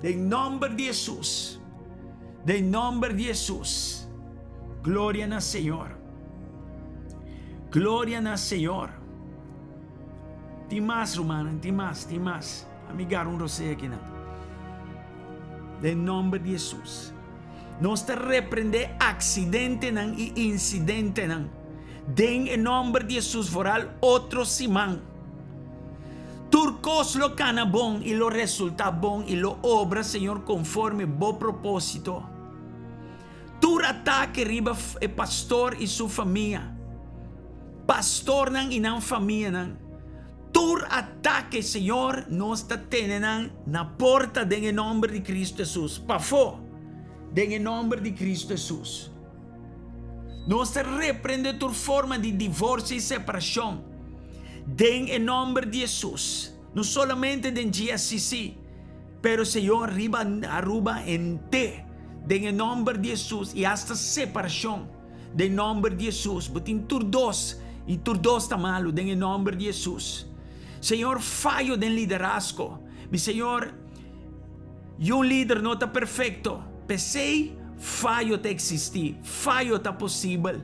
S1: Den nomber di Jesus. Den nomber di Jesus. Gloria na Señor. Gloria na Señor. Tin mas, rumannan, tin mas, tin mas. Ami gara un rosea aki nan. Den nomber di Hesus. Nos ta reprende aksidentenan i insidentenan. Den e nomber di Hesus vooral otro siman. Tur kos lo kana bon i lo resulta bon i lo obra Señor konforme bo proposito. Tur atake riba e pastor i su famia. Pastornan i nan famianan. Tur atake, Señor, nos ta tene nan na porta den e nomber di Cristo Jesus. Pafó, den e nomber di Cristo Jesus. Nos ta reprende tur forma di divorcio y separacion, den e nomber di Jesus. No solamente den GSCC, pero Señor, riba Aruba henter, den e nomber di Jesus, y hasta separacion. Den nomber di Hesus. Bo tin tur dos y tur dos ta malu den e nomber di Hesus. Señor fayo den liderazgo. Mi Señor, yun lider no ta perfecto. Pesey fayo ta existi, fayo ta posibel.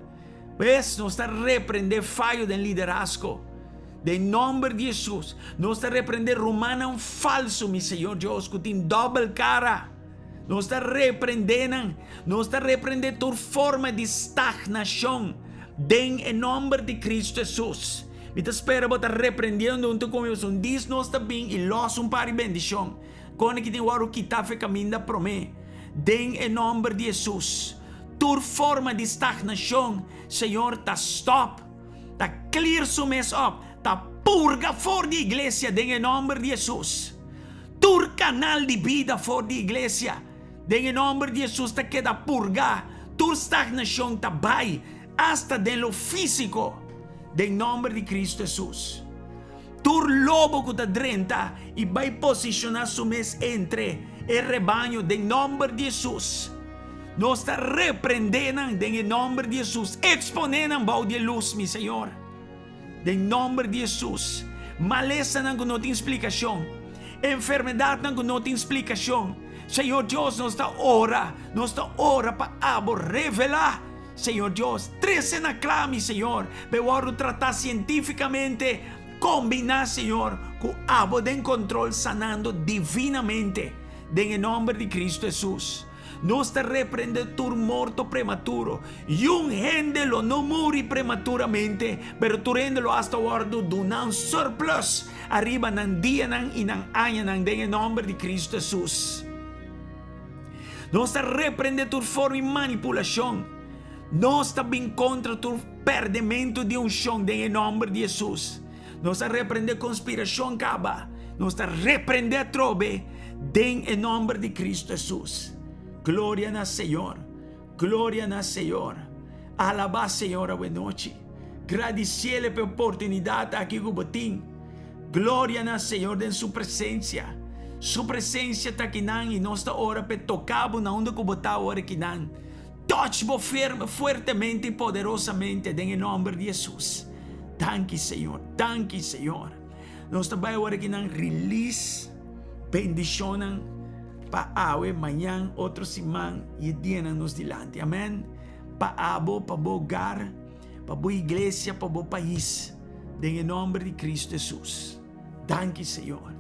S1: Pues nos ta reprende fayo den liderazgo. Den nomber di Hesus. Nos ta reprende rumannan falso, mi Señor Dios, cu tin dobel cara. Nos ta reprendé nan. Nos ta reprendé tur forma di stagnashon den e nòmber di Kristu Hesus. Mi ta spera bo ta reprendiendo huntu ku mi pasobra un dis nos ta bin i lòs un par di bendishon. Kone ki tin wòrdu kitá for e kaminda promé. Den e nòmber di Hesus, tur forma di stagnashon, Señor, ta stòp, ta clear su mes òp, ta purga for di iglesia den e nòmber di Hesus. Tur kanal di bida for di iglesia, den e nòmber di Hesus ta keda purgá, tur stagnashon ta bai, asta den lo físiko, den nòmber di Kristu Hesus. Tur lobo ku ta drenta i bai posishoná su mes entre e rebaño, den nòmber di Hesus, nos ta reprendé nan den e nòmber di Hesus, eksponé nan bou di e lus, mi Señor. Den nomber di Hesus, malesanan ku no tin splikashon, enfermedatnan ku no tin splikashon, Señor Dios, nos ta ora, nos ta ora pa Abo revelá, Señor Dios, trese na kla, mi Señor, pa e wòrdu tratá sientífikamente, kombiná, Señor, ku Abo den kontrol, sanando divinamente, den e nomber di Kristu Hesus. Nos ta reprende tur morto prematuro. Yun hende lo no muri prematuramente, pero tur hende lo hasta wòrdu duna un surplus ariba nan dianan i nan añanan den e nòmber di Kristu Hesus. Nos ta reprende tur forma di manipulashon. Nos ta bin kontra tur pèrdementu di unshon den e nòmber di Hesus. Nos a reprende konspirashon kaba. Nos ta reprende atrobe den e nòmber di Kristu Hesus. Gloria na Señor. Gloria na Señor. Alabá Señor awenochi. Gradisiele pa e oportunidat aki ku bo tin. Gloria na Señor den su presensia. Su presensia ta akinan i nos ta ora pa e toka bo na unda ku bo ta awor akinan. Touch bo firme, fuertemente i poderosamente den e nomber di Hesus. Danki Señor, danki Señor. Nos ta bai awor aki nan release bendishonnan. Pa awe, mañan, otro siman i e dianan nos dilanti. Amen. Pa abo, pa bo hogar, pa bo iglesia, pa bo pais. Den e nomber di Cristo Jesus. Danki, Señor.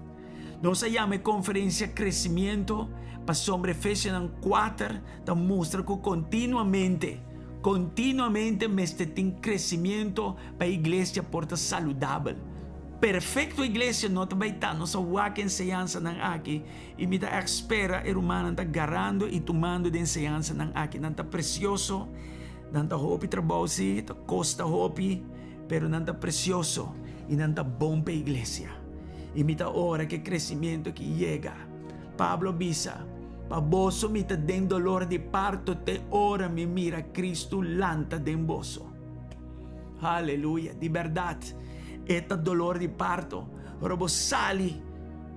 S1: Nos a yama e konferensia Crecimiento pasobra Efesionan kuater ta mustra ku kontinuamente, kontinuamente mester tin crecimiento pa e iglesia por ta saludabel. Perfecto iglesia no ta bai ta, nos a wak e enseñansanan aki i mi ta ègt spera e rumannan ta garando i tumando di enseñansanan aki. Nan ta precioso, nan ta hopi trabou si, ta kosta hopi, pero nan ta precioso i nan ta bon pa e iglesia. I mi ta ora ku e crecimiento aki yega. Pablo a bisa, Pa boso mi ta den dolor di parto te ora mi mira Cristo lanta den boso. Aleluya! Di bèrdat, e ta dolor di parto ora bo sali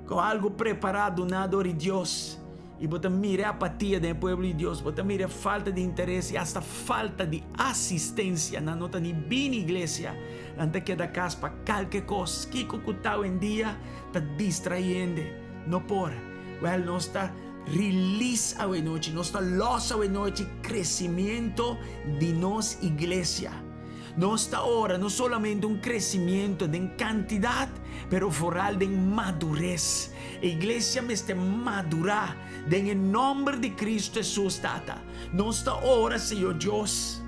S1: ku algu prepará duná dor di Dios i bo ta mira e apatia den e pueblo di Dios, bo ta mira e falta di interes i asta falta di asistensia. Nan no ta ni bini iglesia, nan ta keda kas pa kalke kos. Kiko ku ta awendia ta distraí hende? No por. Wèl, nos ta release awenochi, nos ta lòs awenochi kresimiento di nos iglesia. Nos ta ora no solamente un kresimiento den kantidat, pero foral den madures. E iglesia mester madurá den e nòmber di Kristu Hesus, Tata. Nos ta ora, Señor Dios,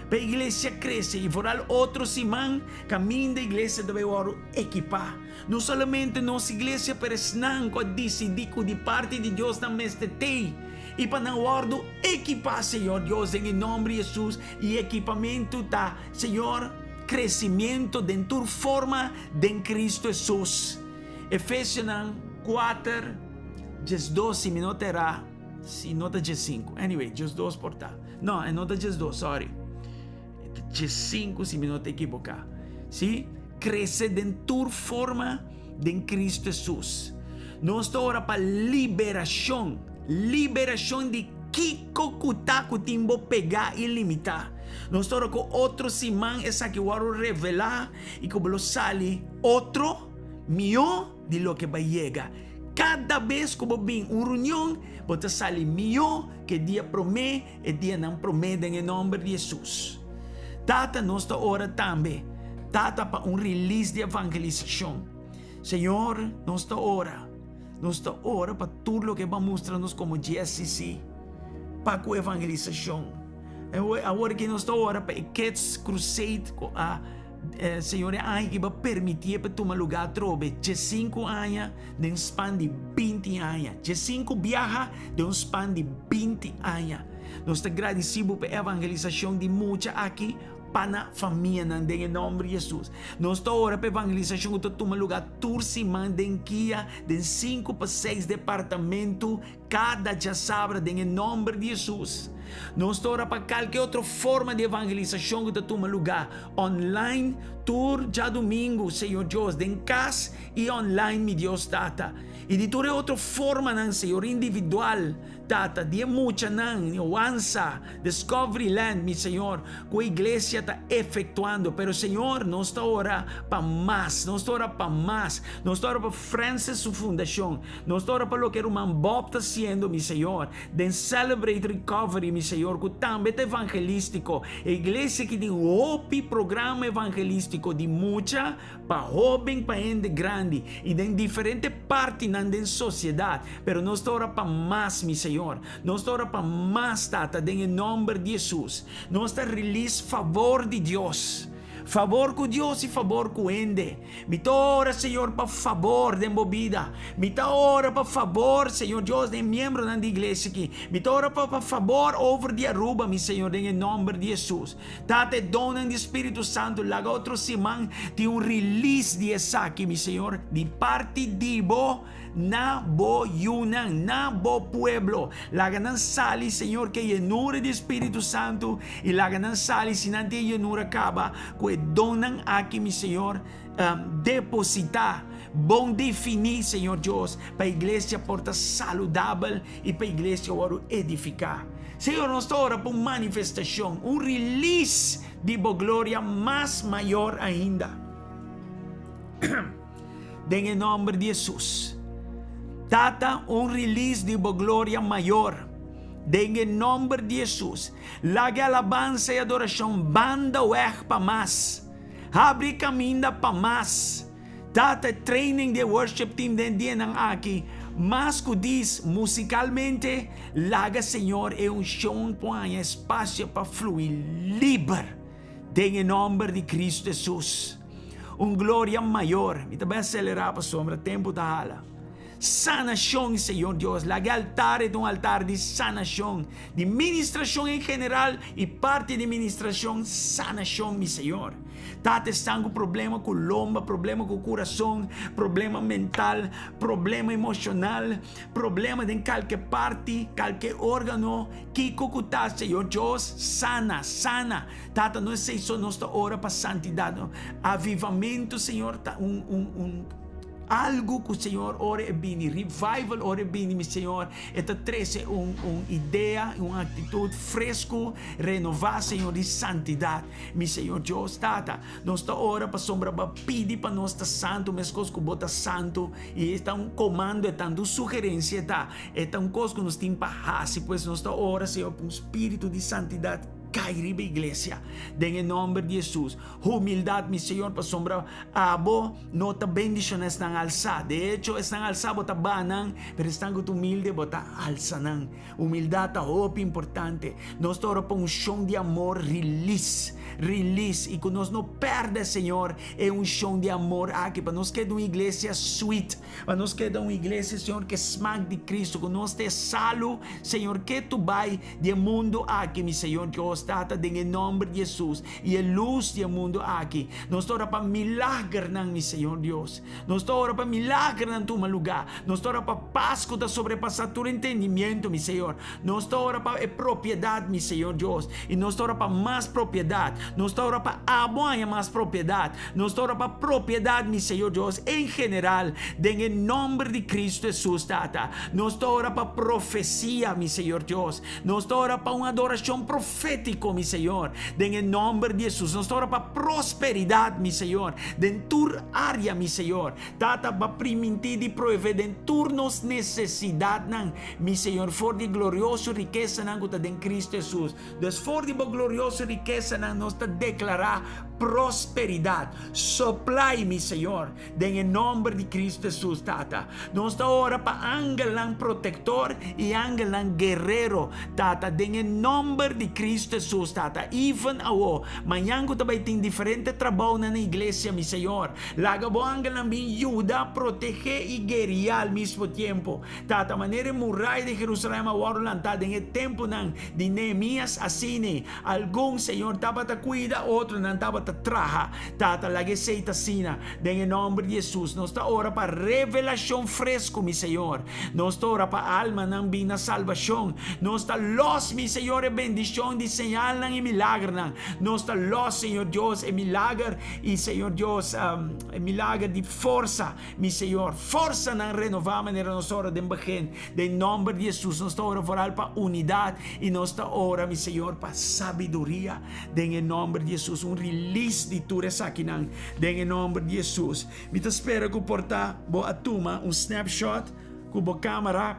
S1: pa e iglesia krese i foral otro siman kaminda e iglesia ta bai wòrdu ekipá. No solamente nos iglesia, pero esnan ku a disidí ku di parti di Dios nan mester tei i pa nan wòrdu ekipá, Señor Dios, den e nòmber di Hesus. I ekipamentu ta, Señor, kresimiento den tur forma den Kristu Hesus. Efesionan kuater, 12, si mi no ta erá, si no ta 15. Anyway, 12 por ta. No, e no ta 12, sorry. E ta 15 si mi no ta ekiboká. Sí, krese den tur forma den Kristu Hesus. Nos ta ora pa liberashon, liberashon di kiko ku ta ku tin bo pegá i limitá. Nos ta ora ku otro siman esaki wòrdu revelá i ku bo lo sali otro, mihó di loke bo a yega. Kada bes ku bo bin un reunion, bo ta sali mihó ku e dia promé. E dianan promé den e nòmber di Hesus. Tata nos ta ora tambe, Tata pa un release di evangelisashon. Señor, nos ta ora, nos ta ora pa tur loke bo a mustra nos komo GSCC pa ku evangelisashon. Awor aki nos ta ora pa e Kids Crusade ku a Señor e aña aki bo a permitié pa tuma lugá atrobe diesinku aña den span di 20 aña. 15 biaha den un span di 20 aña. Nos ta gradisí bo pa e evangelisashon di mucha aki pa na famianan den e nòmber di Hesus. Nos ta ora pa e evangelisashon ku ta tuma lugá tur siman den kia den sinku pa seis departamentu Kada djasabra den e nòmber di Hesus. Nos ta ora pa kalke otro forma di evangelisashon ku ta tuma lugá online tur djadumingu, Señor Dios, den kas i online, mi Dios Tata. I di tur e otro formanan, Señor, individual, Tata, di e muchanan, Wansa, Discovery Land, mi Señor, ku e iglesia ta efektuando. Pero, Señor, nos ta ora pa mas, nos ta ora pa mas. Nos ta ora pa Francis su fundashon. Nos ta ora pa loke ruman Bob ta hasiendo, mi Señor, den Celebrate Recovery, mi Señor, ku tambe ta evangelístiko. E iglesia aki tin hopi programa evangelístiko di mucha pa hóben pa hende grandi i den diferente partinan den sosiedat. Pero nos ta ora pa mas, mi Señor. Nos ta ora pa mas, Tata, den e nòmber di Hesus. Nos ta release favor di Dios. Favor ku Dios i favor ku hende. Mi ta ora, Señor, pa fabor den bo bida. Mi ta ora pa fabor, Señor Dios, den e miembronan di iglesia aki. Mi ta ora pa pa fabor over di Aruba, mi Señor, den e nomber di Hesus. Tata, e donnan di Spiritu Santu, laga otro siman tin un release di esaki, mi Señor, di parti di bo na bo yunan, na bo pueblo. Laga nan sali, Señor, ku e yenura di Spiritu Santu, i laga nan sali, si nan tin e yenura kaba, Ku e donnan aki, mi Señor, depositá, bon definí, Señor Dios, pa iglesia por ta saludabel i pa iglesia wòrdu edifiká. Señor, nos ta ora pa un manifestashon, un release di bo gloria mas mayor ainda. Den e nòmber di Hesus. Tata, un release di bo gloria mayor. Den e nomber di Hesus, laga e alabansa i adorashon banda weg pa mas. Habri kaminda pa mas. Tata, e training di e worship team den dianan aki, mas ku dis musikalmente, laga Señor e unshon por haña espasio pa flui liber. Den e nomber di Cristo Hesus. Un gloria mayor. Mi ta bai acelera pasobra tempo ta hala. Sanacion, Señor Dios. Laga e altar e ta un altar di sanacion, di ministracion en general y parti di ministracion sanacion, mi Señor. Tata esnan cu problema cu lomba, problema cu curason, problema mental, problema emocional, problema den calke parti, calke organo, Kiko ku ta, Señor Dios? Sana, sana. Tata, no esei so nos ta ora pa santidat, no. Avivamentu, Señor, ta un, un, un algu ku Señor ora e bini, revival ora e bini, mi Señor, e ta trese un, un idea, un aktitut fresku, renová, Señor, di santidat. Mi Señor Dios, Tata, nos ta ora pasobra Bo a pidi pa nos ta santu meskos ku Bo ta santu, i e ta un komando, e ta un sugerensia, e ta. E ta un kos ku nos tin pa hasi, pues nos ta ora, Señor, pa un spiritu di santidat kai riba iglesia, den e nòmber di Hesus. Humildat, mi Señor, pasobra Abo no ta bendishoná esnan alsá. De echo, esnan alsá Bo ta baha nan, pero esnan ku ta humilde Bo ta alsa nan. Humildat ta hopi importante. Nos ta ora pa un shon di amor rilis, rilis, i ku nos no pèrdè, Señor, e unshon di amor aki, pa nos keda un iglesia sweet. Pa nos keda un iglesia, Señor, ke smak di Cristo, ku nos ta e salu, Señor, ke tu bai di e mundu aki, mi Señor Dios, Tata, den e nomber di Jesus, i e lus di e mundu aki. Nos ta ora pa milagernan, mi Señor Dios. Nos ta ora pa milagernan tuma lugá. Nos ta ora pa pas ku ta sobrepasá tur entendimiento, mi Señor. Nos ta ora pa e propiedat, mi Señor Dios. I nos ta ora pa mas propiedat. Nos ta ora pa abo haña mas propiedat. Nos ta ora pa propiedat, mi Señor Dios, en general, den e nomber di Cristo Jesus, Tata. Nos ta ora pa profecia, mi Señor Dios. Nos ta ora pa un adoracion profetico, mi Señor, den e nomber di Jesus. Nos ta ora pa prosperidad, mi Señor, den tur area, mi Señor. Tata, ba priminti di proeve den tur nos necesidadnan, mi Señor, for di glorioso rikesanan cu ta den Cristo Jesus. Dus for di bo glorioso rikesanan nos ta deklará prosperidat. Soplai, mi Señor, den e nomber di Cristo Jesus, Tata. Nos ta ora pa angelnan protektor i angelnan guerrero, Tata, den e nomber di Cristo Jesus, Tata. Even awo, mañan ku ta bai tin diferente trabounan na iglesia, mi Señor, laga bo angelnan bin yuda, protegé i gueriá al mismo tiempo. Tata, manera e muraya di Jerusalèm a wòrdu lantá den e tempunan di Nehemías, asina algun, Señor, tabata kuida, otronan tabata traha. Tata, laga esei ta asina. Den e nòmber di Hesus, nos ta ora pa revelashon fresku, mi Señor. Nos ta ora pa almanan bin na salbashon. Nos ta lòs, mi Señor, e bendishon di señalnan i milagernan. Nos ta lòs, Señor Dios, e milager i, Señor Dios, e milager di forsa. Mi Señor, forsanan renová manera nos ora den begin. Den nomber di Hesus nos ta ora vooral pa unidad y nos ta ora, mi Señor, pa sabiduria. Den e nomber di Hesus, un release di tur esakinan. Den e nomber di Hesus. Mi ta spera cu por ta bo a tuma un snapshot cu bo camera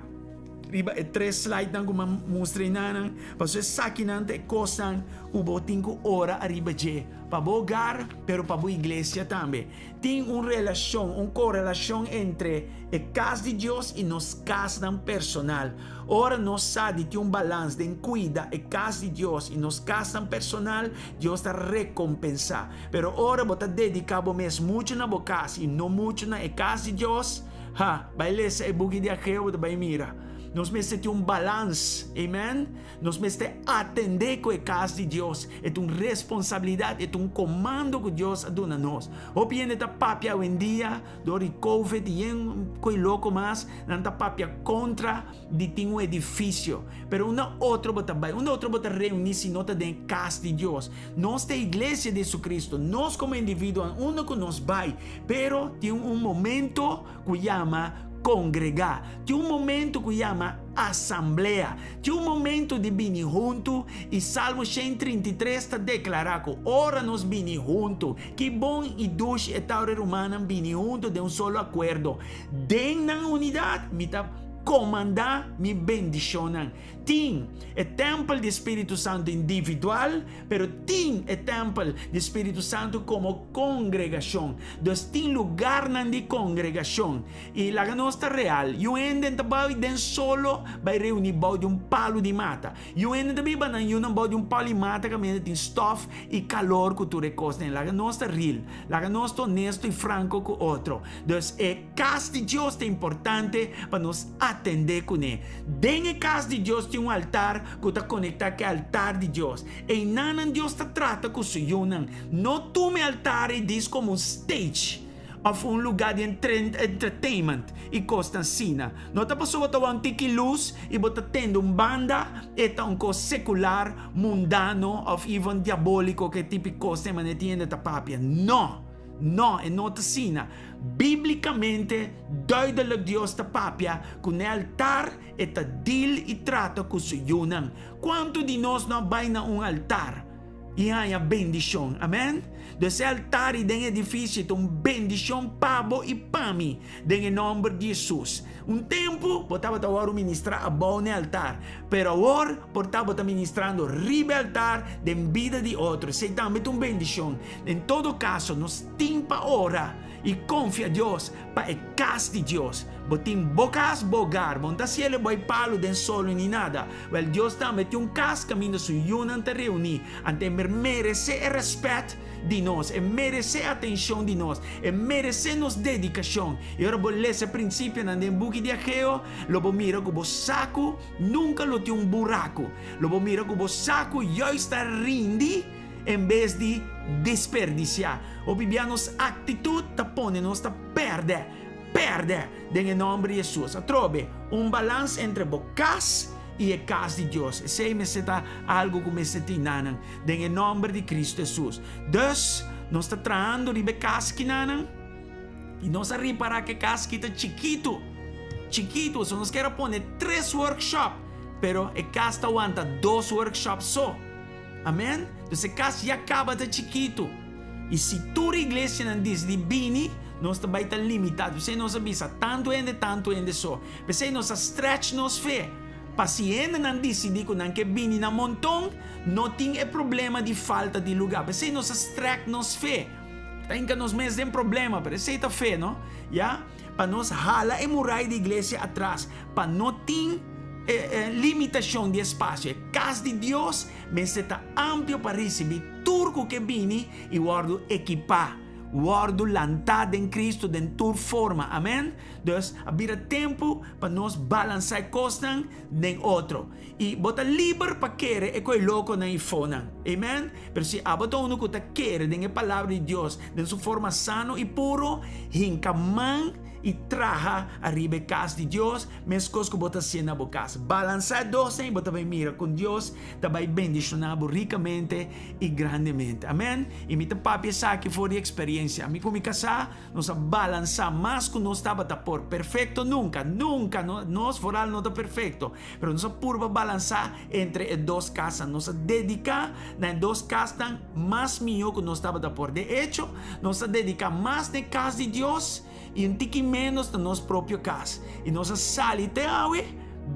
S1: riba e tres slidenan cu mi a mustra enanan, pasobra esakinan ta e cosnan cu bo tin cu ora ariba dje pa bo hogar, pero pa bo iglesia tambe. Tin un relashon, un korelashon entre e kas di Dios i nos kasnan personal. Ora nos sa di tin un balans den kuida e kas di Dios i nos kasnan personal, Dios ta rekompensá. Pero ora bo ta dediká bo mes muchu na bo kas i no muchu na e kas di Dios, ha, bai lesa e buki di Ageo bo ta bai mira. Nos mester tin un balans, amen. Nos mester atendé ku e kas di Dios. E ta un responsabilidat, e ta un komando ku Dios a duna nos. Hopi hende ta papia awendia dor di covid i yen koi loko mas, nan ta papia kontra di tin un edifisio. Pero unda otro bo ta bai? Unda otro bo ta reuní si no ta den e kas di Dios? Nos ta e iglesia di Jesucristo. Nos komo individuonan, unda ku nos bai, pero tin un momento ku yama kongregá. Tin un momento ku yama. asamblea. Tin un momento di bini huntu i Salmo 133 ta deklará ku ora nos bini huntu, ki bon i dushi e ta ora e rumannan bini huntu den un solo akuerdo. Den nan unidat mi ta komandá mi bendishonnan. Tin e tèmpel di Spiritu Santu individual, pero tin e tèmpel di Spiritu Santu komo kongregashon. Dus tin lugarnan di kongregashon. I laga nos ta real, yu hende ta bai den solo bai reuní bou di un palu di mata. Yu hende ta biba nan yunan bou di un palu di mata kaminda tin stòf i kalor ku tur e kosnan. Laga nos ta real, laga nos ta onesto i franko ku otro. Dus e kas di Dios ta importante pa nos atendé kuné. Den e kas di Dios tin un altar ku ta konektá ku e altar di Dios. Einanan Dios ta trata ku su yunan. No tuma e altar ei dis komo un stage òf un lugá di entertainment i kosnan asina. No ta pasobra bo ta wak un tiki lus i bo ta tende un banda, e ta un kos sekular, mundano òf even diabóliko ku e tipo di kosnan manera tin hende ta papia. No! No, e no ta asina. Bíblikamente, duidelik Dios ta papia ku n'e altar e ta deal i trata ku su yunan. Kuantu di nos no a bai na un altar i haña bendishon? Amèn. Dus e altar i den edifisio ta un bendishon pa bo i pa mi, den e nòmber di Hesus. Un tempu bo tabata wòrdu ministrá abou n'e altar, pero awor por ta bo ta ministrando riba e altar den bida di otro. Esei tambe ta un bendishon. En todo kaso, nos tin pa ora i konfia Dios pa e kas di Dios. Bo tin bo kas, bo hogar. Bo no ta hasiel e boi palu den solo ni nada. Wèl, Dios tambe tin un kas kaminda su yunan ta reuní. Anto e meresé e rèspèt di nos, e meresé e atenshon di nos, e meresé nos dedikashon. I ora bo lesa e prinsipionan den buki di Ageo, lo bo mira ku bo saku nunka lo tin un buraku. Lo bo mira ku bo saku juist ta rindi en bes di desperdisiá. Hopi bia nos aktitut ta pone nos ta pèrdè, pèrdè den e nòmber di Hesus. Atrobe, un balans entre bo kas i e kas di Dios. Esei mester ta algu ku mester tin nanan den e nòmber di Kristu Hesus. Dus, nos ta trahando riba e kas kinanan i nos a ripará ku e kas ki ta chikitu, chikitu. So nos kier a pone tres workshop, pero e kas ta wanta dos workshop so. Amen. Dus e kas ya kaba ta chikitu. I si tur iglesianan disidi bini, nos ta bai ta limitá. P'esei nos a bisa, tantu hende, tantu hende so. P'esei nos a stretch nos fe, pa si hendenan disidi ku nan ke bini na monton, no tin e problema di falta di lugá. P'esei nos a strek nos fe. Ta hinka nos mes den problema, pero esei ta fe, no? Ya. Pa nos hala e murai di iglesia atras, pa no tin e limitashon di espasio. E kas di Dios mester ta amplio pa risibí tur ku ke bini i wòrdu ekipá, wòrdu lantá den Kristu den tur forma. Amèn. Dus, a bira tempu pa nos balansá e kosnan den otro. I bo ta liber pa kere e koe lokonan i fonan. Amen. Pero si abo ta unu ku ta kere den e Palabra di Dios den su forma sano i puro, hinka man i traha ariba e kas di Dios meskos ku bo ta hasié na bo kas. Balansá e dosnan i bo ta bai mira kon Dios ta bai bendishoná bo rikamente i grandemente. Amen. I mi ta papia esaki for di eksperiensia. Ami ku mi kasá Nos a balansá mas ku nos tabata por. Perfekto nunka, nunka, nos foral no ta perfekto, pero nos a purba balansá entre e dos kasnan. Nos a dediká na e dos kasnan mas mihó ku nos tabata por. De echo, nos a dediká mas na e kas di Dios i un tiki ménos na nos propio kas. I nos a sali te awe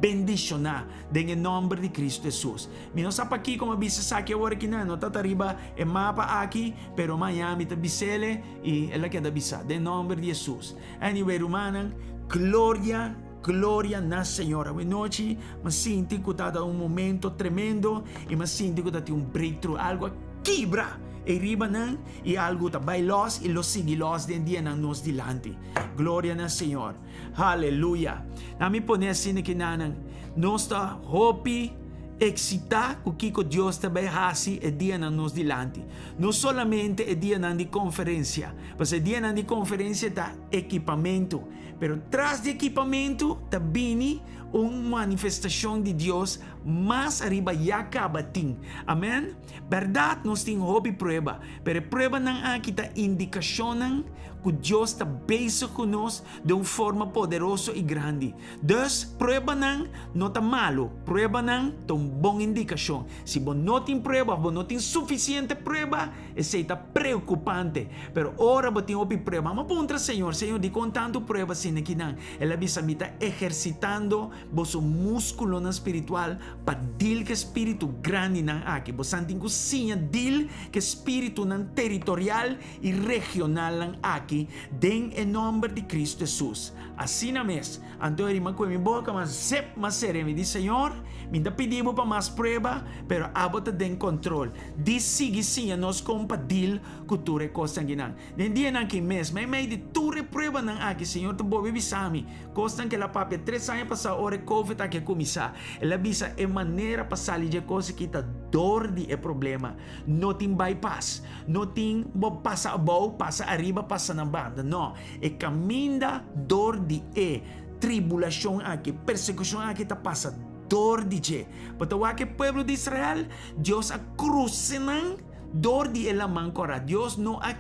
S1: bendishoná den e nòmber di Kristu Hesus. Mi no sa pakiko mi a bisa esaki awor aki nan, no ta ta riba e mapa aki, pero maña mi ta bis'ele. I el a keda bisa, Den nomber di Hesus. Anyway, rumannan, gloria, gloria na Señor. Awe nochi mi a sinti ku ta un momento tremendo i mi a sinti ku ta tin un breakthrough. Algu a kibra ei riba nan i algu ta bai los i lo sigui los den dianan nos dilanti. Gloria na Señor. Haleluya. Na mi pone asina ki nanan, nos ta hopi eksitá ku kiko Dios ta bai hasi e dianan nos dilanti. No solamente e dianan di konferensia, pasobra e dianan di konferensia ta ekipamentu, pero tras di ekipamentu ta bini. Un manifestashon di Dios mas ariba ya kaba tin. Amen. Bèrdat nos tin hopi prueba, pero e pruebanan aki ta indikashonnan ku Dios ta bezig ku nos den un forma poderoso i grandi. Dus, pruebanan no ta malu, pruebanan ta un bon indikashon. Si bo no tin prueba òf bo no tin sufisiente prueba, esei ta preokupante. Pero ora bo tin hopi prueba, amo puntra Señor, Señor, dikon tantu prueba asina kinan? El a bisa, Mi ta ehersitando boso múskulonan spiritual pa dil ku e spiritu grandinan aki. Bosan tin ku siña dil ku e spiritunan teritorial i regionalnan aki den e nòmber di Kristu Hesus. Asina mes, anto e rima kue mi boka, ma zep m'a sere. Mi di, Señor, mi ta pidi bo pa mas prueba, pero abo ta den kontrol. Di sigui siña nos kon pa dil ku tur e kosnan akinan. Den dianan aki mes, meimei di tur e pruebanan aki, Señor ta bolbe bisa mi kosnan ku El a papia tres aña pasá ora e covid aki a kuminsá. El a bisa e manera pa sali dje kos aki ta dor di e problema. No tin bypass. No tin bo pasa abou, pasa ariba, pasa na banda. No. E kaminda dor di e tribulashon aki, persekushon aki ta pasa dor di dje. Bo ta wak e pueblo di Israel? Dios a krusa nan dor di e laman kòrá. Dios no a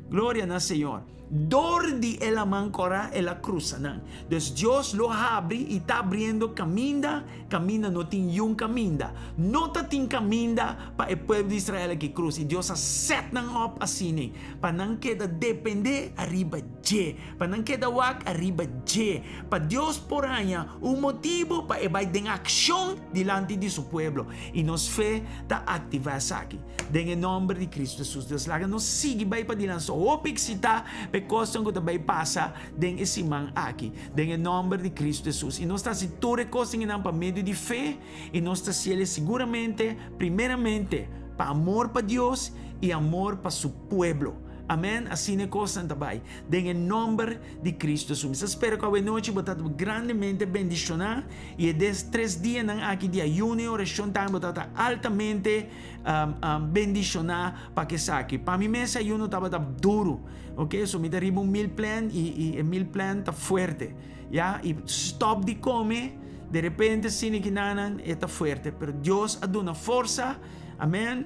S1: Gloria na Señor. Dor di e laman kòrá el a krusa nan. Dus Dios lo habri i ta abriendo kaminda, kaminda no tin yun kaminda. No ta tin kaminda pa e pueblo di Israel aki krusa i Dios a sèt nan òp asina. Pa nan keda dependé ariba dje, pa nan keda wak ariba dje, pa Dios por haña un motibu pa e bai den akshon dilanti di su pueblo. I nos fe ta aktivá esaki. Den e nòmber di Kristu Hesus. Dios laga nos sigui bai padilanti. So hopi eksitá pa e kosnan ku ta bai pasa den e siman aki. Den e nòmber di Kristu Hesus. I nos ta hasi tur e kosnan einan pa medio di fe, i nos ta hasiel siguramente, primeramente, pa amor pa Dios i amor pa su pueblo. Amen. Asina e kosnan ta bai. Den e nòmber di Kristu Hesus. Mi ta spera ku awenochi bo ta grandemente bendishoná i e des tres dianan aki di ayuno i orashon tambe bo ta altamente bendishoná pa kesaki. Pa mi mes e ayuno tabata duru. Ok, so mi ta riba un meal plan i e meal plan ta fuerte. Ya, i stòp di kome de repente asina kinanan e ta fuerte. Pero Dios a duna forsa. Amen.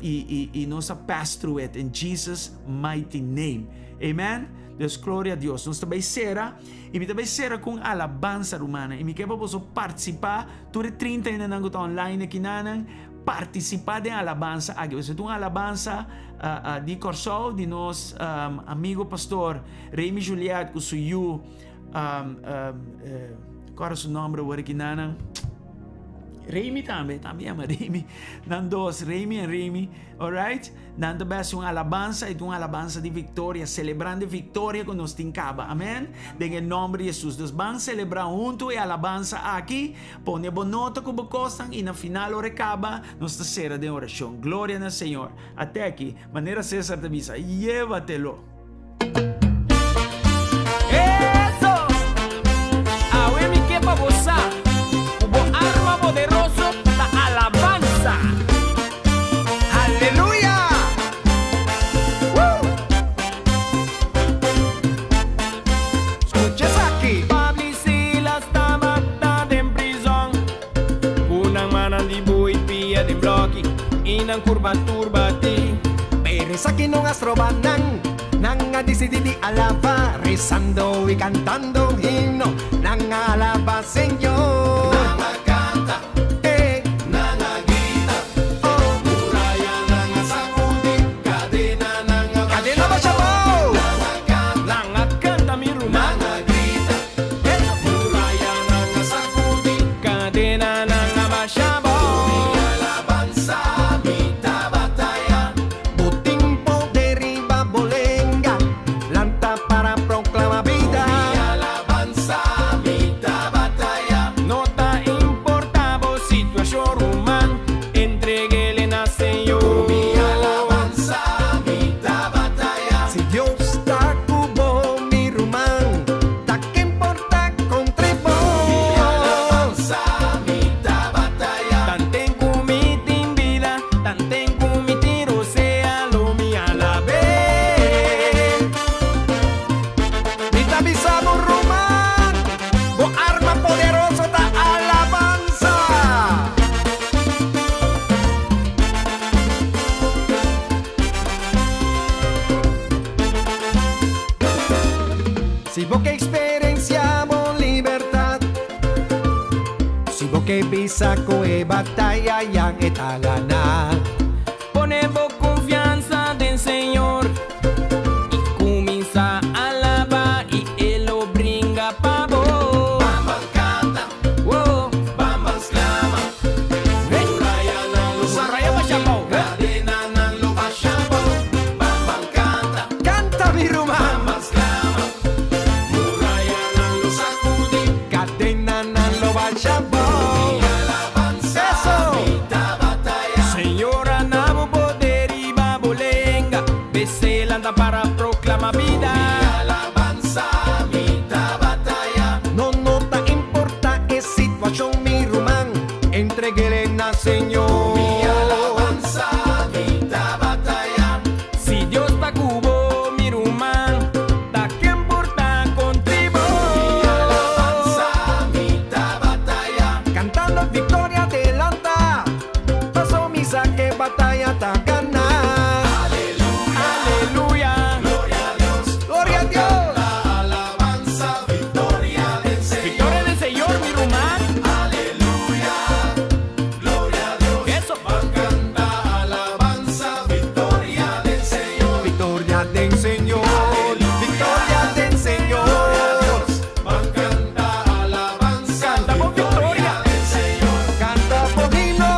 S1: I i nos a pass through it in Jesus mighty name. Amen. Dus gloria a Dios. Nos ta bai sera i mi ta bai sera ku un alabansa rumannan. I mi ke pa boso partisipá tur e 30 hendenan ku ta online akinanan partisipá den alabansa aki. Pasobra ta un alabansa di Kòrsou di nos amigo pastor Remy Juliet ku su yu kòrda su nòmber awor akinanan. Remy tambe, tambe yama Remy. Nan dos, Remy en Remy, alright? Nan ta bes un alabansa, y un alabansa di victoria, celebrando e victoria cu nos tin caba. Amen? Den e nomber di Jesus. Dus ban celebra hunto e alabansa aki, pone bo nota cu bo cosnan, y na final ora e caba, nos ta cera den oracion. Gloria na Señor. Ate aki, manera Cesar ta bisa, llévatelo.
S2: Eso! Awe mi ke pa bo sa ku bo arma poderoso ta alabansa! Aleluya! Woo! Skucha esaki! Pablo i Silas tabata den prizòn, ku nan mannan di bui pia den blòki i nan kurpa tur batí.
S3: Pero esaki no a stroba nan, nan a disidí di alabá, rezando i kantando un himno, nan a alabá Señor.
S4: Nan a kanta,
S3: eh,
S4: nan a grita,
S3: oh,
S4: murayanan a sakudí, kadenanan a
S3: Kadena basha abou.
S4: Nan a kanta,
S2: Nan a kanta mi ruman.
S4: Nan a grita, murayanan a sakudí,
S2: Kadenanan a basha abou.
S4: Ku mi alabansa mi ta bataya.
S3: Bo tin poder riba bo lenga, lanta para proclama
S4: Ku
S3: bida.
S4: mi alabansa mi ta bataya.
S2: No ta.
S3: ke bisa ku e bataya ya e ta ganá.
S2: Pone bo konfiansa den Señor i kuminsá alabá i E lo bringa pa bo.
S4: Ban ban kanta,
S2: Wow.
S4: ban ban sklama. Murayanan lo
S2: Muraya basha abou.
S4: Kadenanan lo basha abou. Ban ban kanta,
S3: Kanta mi ruman,
S4: ban ban sklama. Murayanan lo sakudí.
S3: Kadenanan lo basha abou.
S4: Alabansa,
S3: Eso.
S4: mi ta bataya.
S2: Señor a duna bo poder riba bo lenga. P'esei lanta para proklamá bida.
S4: Alabansa, mi ta bataya.
S3: No, no ta importá e situashon, mi ruman, entreg'é na Señor.
S4: Mi alabansa, mi ta bataya.
S2: Si Dios ta ku bo, mi ruman, ta ken por ta kontra bo.
S4: Alabansa, mi ta bataya.
S3: Kantando viktoria adelantá, paso mi sa ku e bataya ta ganá.
S2: Aleluya.
S4: Gloria a Dios.
S3: Gloria a Dios.
S4: Alabansa, viktoria den Señor.
S2: Viktoria den Señor, mi ruman.
S4: Aleluya. Gloria a Dios.
S2: Eso.
S4: Ban kanta alabansa, viktoria den Señor.
S3: Viktoria den Señor. Viktoria den Señor.
S4: Ban kanta alabansa,
S2: Kanta por viktoria.
S4: den Señor.
S3: Kanta bo himno.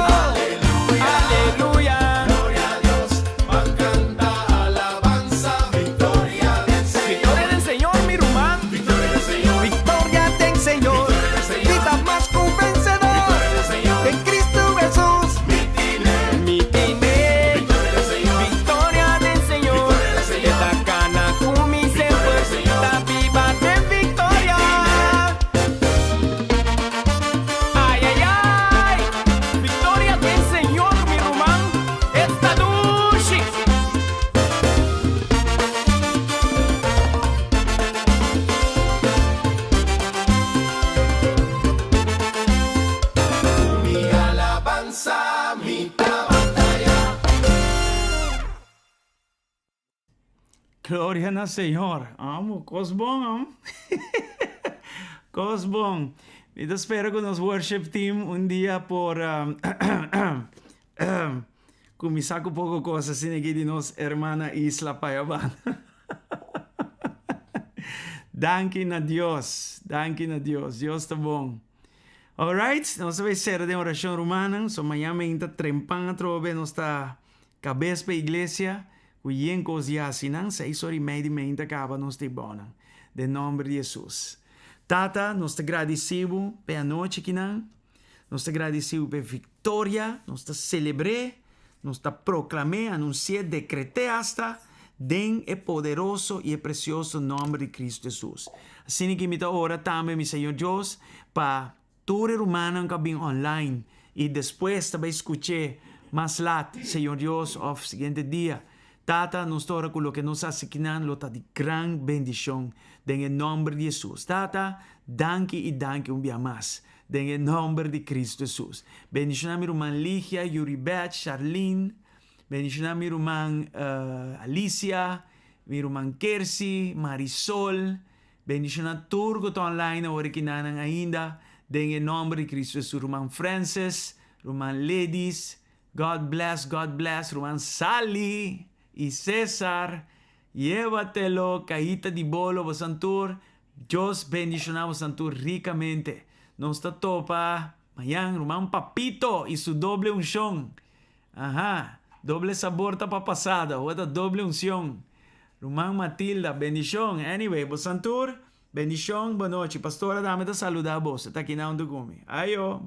S2: Aleluya.
S4: Gloria a Dios. Ban kanta alabansa, viktoria den Señor.
S2: Viktoria den Señor, mi ruman.
S4: Viktoria den Señor.
S3: Viktoria den Señor. Mi ta mas ku vensedó.
S4: Señor.
S3: Den Kristu Hesus.
S4: Mi tiné.
S2: Mi tiné.
S4: Viktoria den Señor.
S2: Viktoria den Señor. E ta kana ku mi semper. Ta biba den viktoria. Ai, ai, ai. Viktoria den Señor, mi ruman. Esta dushi.
S4: Mi alabansa, mi ta bataya.
S1: Gloria na Señor. Amo, kos bon, amo. Kos bon. Mi ta spera ku nos worship team un dia por kuminsá ku poko kos asina aki di nos hermana Isla Payaban. Danki na Dios. Danki na Dios. Dios ta bon. Alright, nos ta bai sera den orashon rumannan. So mañan mainta trempan atrobe nos ta kabes pa iglesia ku yen kos di hasi nan. 6:30 di mainta kaba nos ta e bonan. Den nòmber di Hesus. Tata, nos ta gradisí bo pa e anochi akinan. Nos ta gradisí bo pa e viktoria. Nos ta selebr'é, nos ta proklam'é, anunsi'é, dekret'é asta den e poderoso i e presioso nòmber di Kristu Hesus. Asina ki mi ta ora tambe, mi Señor Dios, pa tur e rumannan ku a bin online i despues ta bai skuch'é mas lat, Señor Dios, òf siguiente dia. Tata, nos ta ora ku loke nos hasi kinan lo ta di gran bendishon den e nòmber di Hesus. Tata, danki i danki un bia mas den e nòmber di Kristu Hesus. Bendishoná mi ruman Ligia, Yuribeth, Charlene, bendishoná mi ruman Alicia, mi ruman Kersi, Marisol, bendishoná tur ku ta online awor kinanan ainda den e nòmber di Kristu Hesus. Ruman Francis, ruman Ladies, God bless, God bless, ruman Sally i Cesar, llévatelo, kahita di bolo, boso tur, Dios bendishoná boso tur rikamente. Nos ta topa mañan, ruman Papito i su doble unshon. Aha, doble sabor ta pa pasada, ota doble unshon. Ruman Matilda, bendishon. Anyway, boso tur, bendishon, bon nochi. Pastora, dame ta saludá boso. Ta aki na unda ku mi. Ayo.